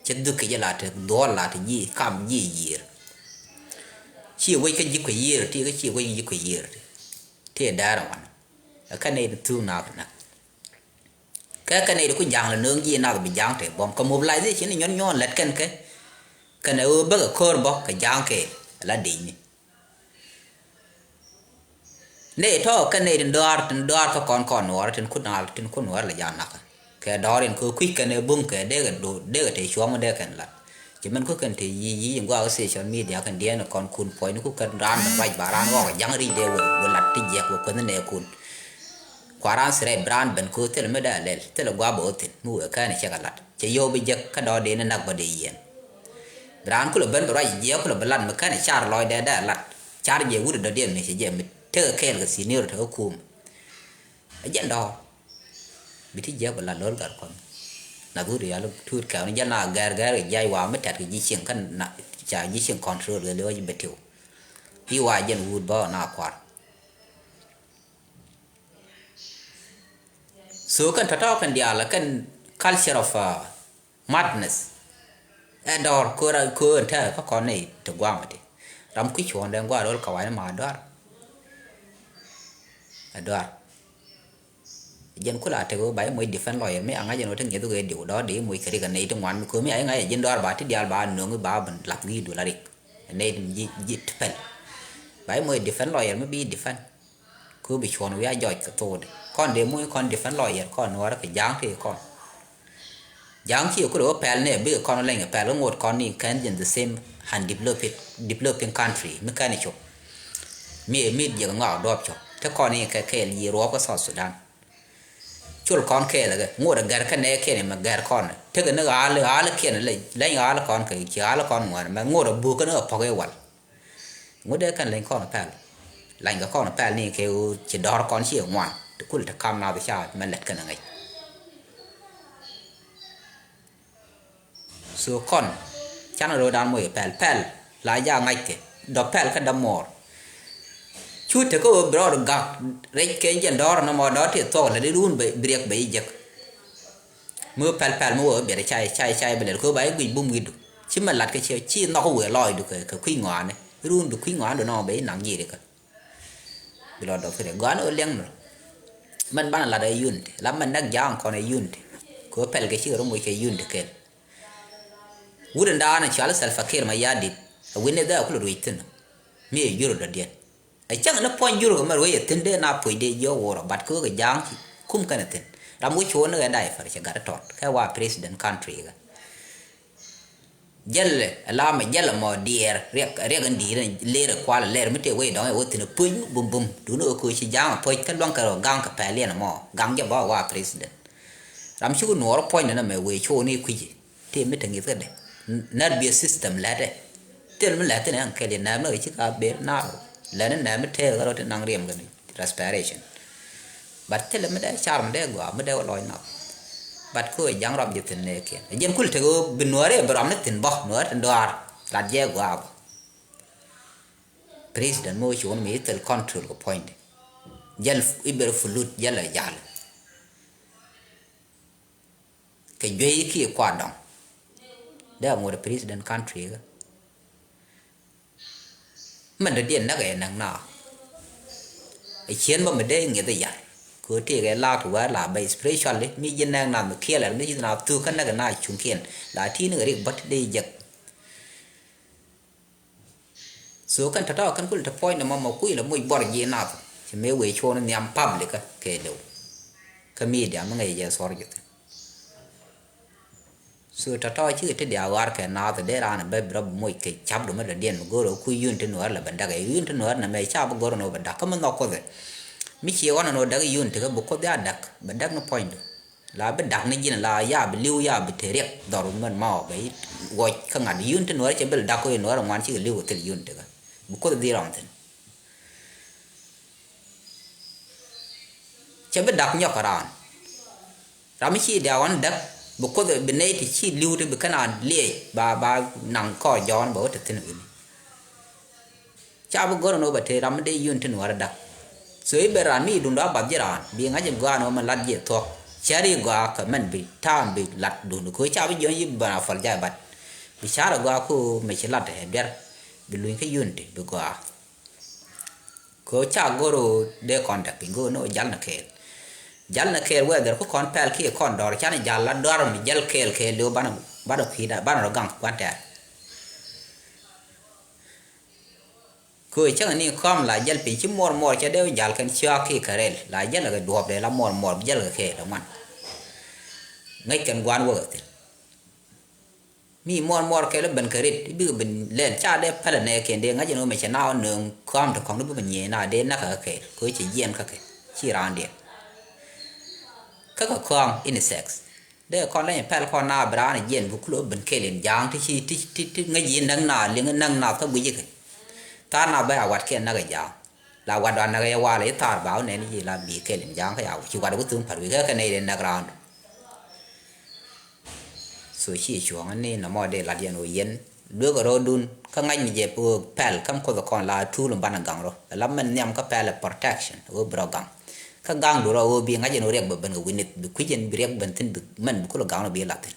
Cɛ dhuk kɛ jɛ la ti dhuɔl la ti ji̱ kam ji̱ yiër. Ci wec kä ji̱ kuɛ yiër ti, kä ci wec ji̱ kuɛ yiër ti. Ti dɛɛr wan. Ɛ kɛn ni ti thuk nak nak. Kɛ kɛn nɛy ti ku ja̱a̱ŋ lɛ nööŋ ji̱ nath bi ja̱a̱ŋ tëë buɔ̱m kɛ mobilization ni nyuɔ̱n nyuɔ̱ɔ̱n lät kɛn kɛ. Kɛn ɛ ɣöö bäkɛ ko̱r bä kɛ ja̱a̱ŋ kɛɛl la dec ni. Nɛy tɔ̱ kɛn nɛy tin dɔaar, tin dɔaar kä kɔn kɔn nuɔɔr tin ku naal tin ku nuɔɔr lɛ ja̱a̱ŋ nakä. Kɛ dɔɔr in kɛ kui̱c kɛn ɛ buŋ kɛ dee kɛ do̱ dee kɛ tëë cuɔ̱ɔ̱ŋ dee kɛn lat. Ci mɛn ku kɛn te yic yic in guakä social media kɛn diɛɛn kɔn kun puɔ̱nyni ku kɛn raan bɛ ruac ba raan ɣɔk ja̱ŋ ric dee wël wël lat ti jiɛk wä kuänh nɛɛkun. Kua raan threat bi raan ben ko̱ thilɛ mi dee lɛl thilɛ gua̱a̱ bä wä thi̱n mi wëë kɛn cɛ kɛ lat cɛ yio̱w bi jek kä dɔɔdɛ ni nak bä dee yiɛn. Bi raan kulɛ ben bɛ ruac jiɛk kulɛ bi lat mi kɛn car lɔcdɛ dee lat car jɛ wut dɔ̱diɛn mi cɛ jɛ mi tekɛ kɛɛl kɛ senior tekɛ kum. Ɛ jɛn dɔ̱ɔ̱r. Bi ti jiäk bi la lo̱l gat kɔn. Na dhut yal tuut kɛɛw ni jɛn na gɛr gɛr kɛ jiac wa mi tɛt kɛ ji̱ cieŋ kä na ca ji̱ cieŋ control kɛ lo̱c bɛ tiw. I̱ wa jɛn wut bä na kuar. So kɛn tɔ̱tɔ̱ kɛn diaal kɛn culture of uh, madness. Ɛ dɔɔr köör köör ɛn tɛɛr kä kɔn nɛy ti gua̱a̱ŋ ti. Ram kui̱ cuɔ̱ɔ̱ŋ dɛn gua̱a̱r ro̱l kawany ma dɔaar. Ɛ dɔaar. Jɛn kula tek ɣöö ba i̱ moc defend lawyer mi aŋa̱c ɛn ɣöö ti ŋi̱eth ɣöö diw dɔ̱r di i̱ moc kɛ rik ɛ nɛy ti ŋuan mi kömi a i̱ ŋa̱c ɛ ji̱n dɔaar ba ti diaal ba nöŋ i̱ ba ben lath wi̱i̱ dul a rik. Ɛ nɛy ti ji̱ ti pɛl. Ba i̱ moc defend lawyer mi bi i̱ defend. Kö bi cuɔ̱n wi̱i̱ a jɔc kɛ thokdɛ kɔn dee muc kɔn defend lawyer kɔn nuɔ̱ɔ̱rä kɛ ja̱a̱ŋ tëë kɔn. Ja̱a̱ŋ ci kulɛ wä pɛl ni a bikɛ kɔn leny kɛ pɛl kä ŋot kɔn ni kɛn jɛn the same undeveloped developing country mi kɛn cop. Mi mi jiɛk ŋɔak duɔ̱p cop te kɔn ni kɛ kɛɛl yi ruɔ̱p kä South Sudan. Col kɔn kɛɛl kɛ ŋot a gɛr kä nɛɛkiɛn imɛ gɛr kɔn tekɛ ni ɣaal ɣaal kiɛn leny ɣaal kɔn kɛ ci ɣaal kɔn ŋuan mɛ ŋot a buk kä ni kɛ pɔk iwal. Ŋut dee kɛn leny kɔn pɛl. Lany kɛ kɔn pɛl ni kɛ ɣöö ci dɔ̱r kɔn ci ŋuan ti kul ti kam nath ca mɛ lɛt kɛn ŋäc. So kɔn canɛ ro̱o̱dan moc pɛl pɛl la ja ŋa̱ckɛ dɔ̱ pɛl kä dämuɔɔr. Cu tekä ɣöö bi rɔɔd gak rɛc kɛ jɛn dɔ̱r nɔmɔ dɔ̱r ti thuɔk lɛ di run bi riɛk bɛ ji̱ jek. Mi wä pɛl pɛl mi wä wä biɛt cay cay cay bi lɛl kɛ wä ba i̱ guic bum wi̱cdu ci mɛ lat kɛ ciɛ ci nhɔk wëë lɔɔcdu kɛ kɛ kui̱ ŋɔaani. Run bi kui̱ ŋɔaani du nɔmɔ bɛ i̱ naŋ ji̱ rikä. Bi lɔ dɔk thilɛ gɔaani wä liɛŋ ni rɔ. Mɛn banɛ lat ɛ unity la mɛn näk ja̱a̱ŋ kɔn ɛ unity. Kɛ wä pɛl kɛ cikɛ rɔ moc kɛ unity kɛl. Wut in daanɛ cual Salva Kiir Mayardit ɛ wi̱n ni dhɛ kulɛ ruec thi̱n. Mi ɛ jur dɔ̱diɛn. Ɛ cäŋ ni puɔ̱ny jur kɛ mɛ ruec ɛ thi̱n dee na puɔ̱c dee jiɔk wurɔ bat kɛ wä kɛ ja̱a̱ŋ ci kum kɛn ɛ thi̱n. Ram wä cuɔ̱ɔ̱n ni kɛ diaper cɛ gat ɛ tɔt kɛ wa president country kɛ. Jälɛ ɛ la mɛ jälɛ mɔ diɛɛr riɛk riɛk in di̱i̱t in ler ɛ kual ɛ lɛr mi tëë wec dɔ̱ŋ ɛ wä thi̱n ɛ puc mi bum bum duundɛ ɣöö köö ci ja̱a̱ŋ ɛ puc kä luäŋ kɛ rɔ ga̱ŋ kɛ pɛl yɛn ɛmɔ ga̱ŋ jɛ bä wa president. Ram cuk nuɔɔr puɔ̱ny nɛ nɛ mɛ wëë coo ni kui̱ci tëë mi te ŋi̱th kädɛ. Nervous system lɛtɛ thil mi lɛth thi̱n ɛn kɛl yɛ nɛɛm ni ɣä ci ka ber naar lɛn ni nɛɛm mi tëë ɣä rɔ ti naŋ riɛm kɛn respiration. But thilɛ mi dee car mi dee gɔaa mi dee wä lɔc nath. But kö ja̱ŋ rɔm ji̱ thi̱n nɛɛkiɛn ɛ jiɛn kul tek ɣöö bi nuäär i̱ bi rɔm ni thi̱n bä nuäär tin dɔaar lat jɛ gɔaa bä. President mi wä cuun mi thil control kɛ puɔ̱nydɛ jäl i̱ ber fulut jäl ɛ jal. Kɛ juey kiɛ kuat dɔŋ dee a ŋot ɛ president country kä. Mɛn dɔ̱diɛn näk ɛ näk na. Ɛ cieen bä mi dee ŋi̱eth ɛ yar kɛ ɣöö tëëkɛ laak ti wɛɛr la bɛ especially mi ji̱ nɛɛk nath mi kiɛlɛr mi ji̱ na thuk kä näk ɛ na cuŋkiɛn la ti̱i̱n kɛ rik bä ti dee jek. So kɛn tɔ̱tɔ̱ kɛn kul te puɔ̱ny nɔmɔ mɔ kui̱ lɛ moc bɔr ji̱ nath ci mëë wëë cuɔ̱ɔ̱n nhiam public kä kɛ lëw. Kä media mi ŋäc jɛ thuɔr jɛ thi̱n. So tɔ̱tɔ̱ cikɛ ti diaal ɣɔ̱a̱r kɛ naath dee raan bɛ bi rɔ bi moc kɛ ca̱p dom mi dɔ̱diɛn mi go̱o̱r ɣä ku unity Nuäär la bɛ dak ɛ unity Nuäär nɛmɛ ca bi go̱o̱r ni wä bɛ dak kä mi nhɔk Kuoth ɛ. Mi cie ɣɔn ni wä dak unity kä bi Kuoth ya dak bɛ dak ni puɔ̱nydu. La bi dak ni ji̱n la ya bi li̱w ya bi te riɛk dhɔr mɛn ma ɔ bɛ i̱ wuɔc kä ŋa̱t unity Nuäär cɛ bil dak kä unity Nuäär ŋuan cikɛ li̱w kɛ thil unity kä bi Kuoth dhil rɔm thi̱n. Cɛ bi dak nyɔk kɛ raan. Ram mi ci diaal ɣɔn däk bi Kuoth bi nɛy ti ci li̱w ti bi kɛn a liɛc ba ba naŋ kɔɔr jɔɔn bɛ wä te thi̱n wi̱ni. Ca bi go̱r ɛn ɣöö bɛ te ram mi dee unity Nuäär däk. So i̱ ben raan mi i̱ duundɔ a bath ji̱ raan bi ŋa̱c in gɔaa ɛn ɣöö mɛn lat ji̱ thuɔ̱k. Cär i̱ gɔaa kɛ mɛn bi ta̱a̱m bi lat duundɔ kɛ ɣöö ca bi jiɔ̱ɔ̱ny i̱ ben a fɔl ja̱a̱c bat. Bi ca̱r ɛ gɔaa kɛ ɣöö mɛ ci lat ɛ duer bi luny kä unity bi gɔaa. Kɛ ɣöö ca go̱r ɣöö dee kɔn däk piny go̱o̱r ni ɣöö jal ni kɛɛl. Jal ni kɛɛl whether ku kɔn pɛl kiɛ kɔn dɔr can jal la dɔr mi jal kɛɛl kɛɛl liw banɛ banɛ kui̱da banɛ rɔ gaŋ kuan tɛɛr. Kɛ ɣöö cäŋ ni kɔm la jal piny ci muɔr muɔr cɛ dee jal kɛn ciɔak kiɛ kɛ rɛl la jal kɛ duɔ̱ɔ̱p dee la muɔr muɔr bi jal kɛ kɛɛl ɛ ŋuan. Ŋäc kɛn gua̱n wäk ɛ thil. Mi muɔr muɔr kɛl ben kɛ rit i̱ bikɛ ben lɛl ca dee pälɛ nɛ kɛn dee ŋa̱c ɛn ɣöö mɛ cɛ na ɣän nööŋ kɔam ti kɔŋ ni bikɛ nyieeny na dee näk kɛ kɛl kɛ ɣöö cɛ jiɛn kä kɛ ci raan diɛn. Kä kɛ kɔam in sex dee kɔn leny pɛl kɔn na bi raan jiɛn bi kulɛ ben kɛl in ja̱a̱ŋ ti ci ti ti ti ŋäc yi näk na liŋ näk na kä guic kɛ. Thaar na bɛ a wat kɛn näk ɛ ja̱a̱ŋ. La wat dɔan näk ɛ yɛ wal i̱ thaar ba wä nɛn i̱ la bi kɛl in ja̱a̱ŋ kä ya ci wat wä thuŋ pa̱r wi̱i̱ kä kɛ nɛy dee näk raan. So ci cuɔ̱ɔ̱ŋ ni nɔmɔ dee lat yɛn ɣöö yɛn lueek rɔɔdun kä ŋa̱c ni jɛ pɛl käm kuoth kɔn la tuul banɛ gaŋ rɔ la mɛn nhiam kä pɛl protection ɣöö bi rɔ gaŋ. Kä gaŋdu rɔ ɣöö bi ŋa̱c yɛn ɣöö riɛk bɛ ben kɛ wi̱nith bi kui̱c yɛn bi riɛk ben thi̱n bi mɛn bi kulɛ gaŋ rɔ bi lath thi̱n.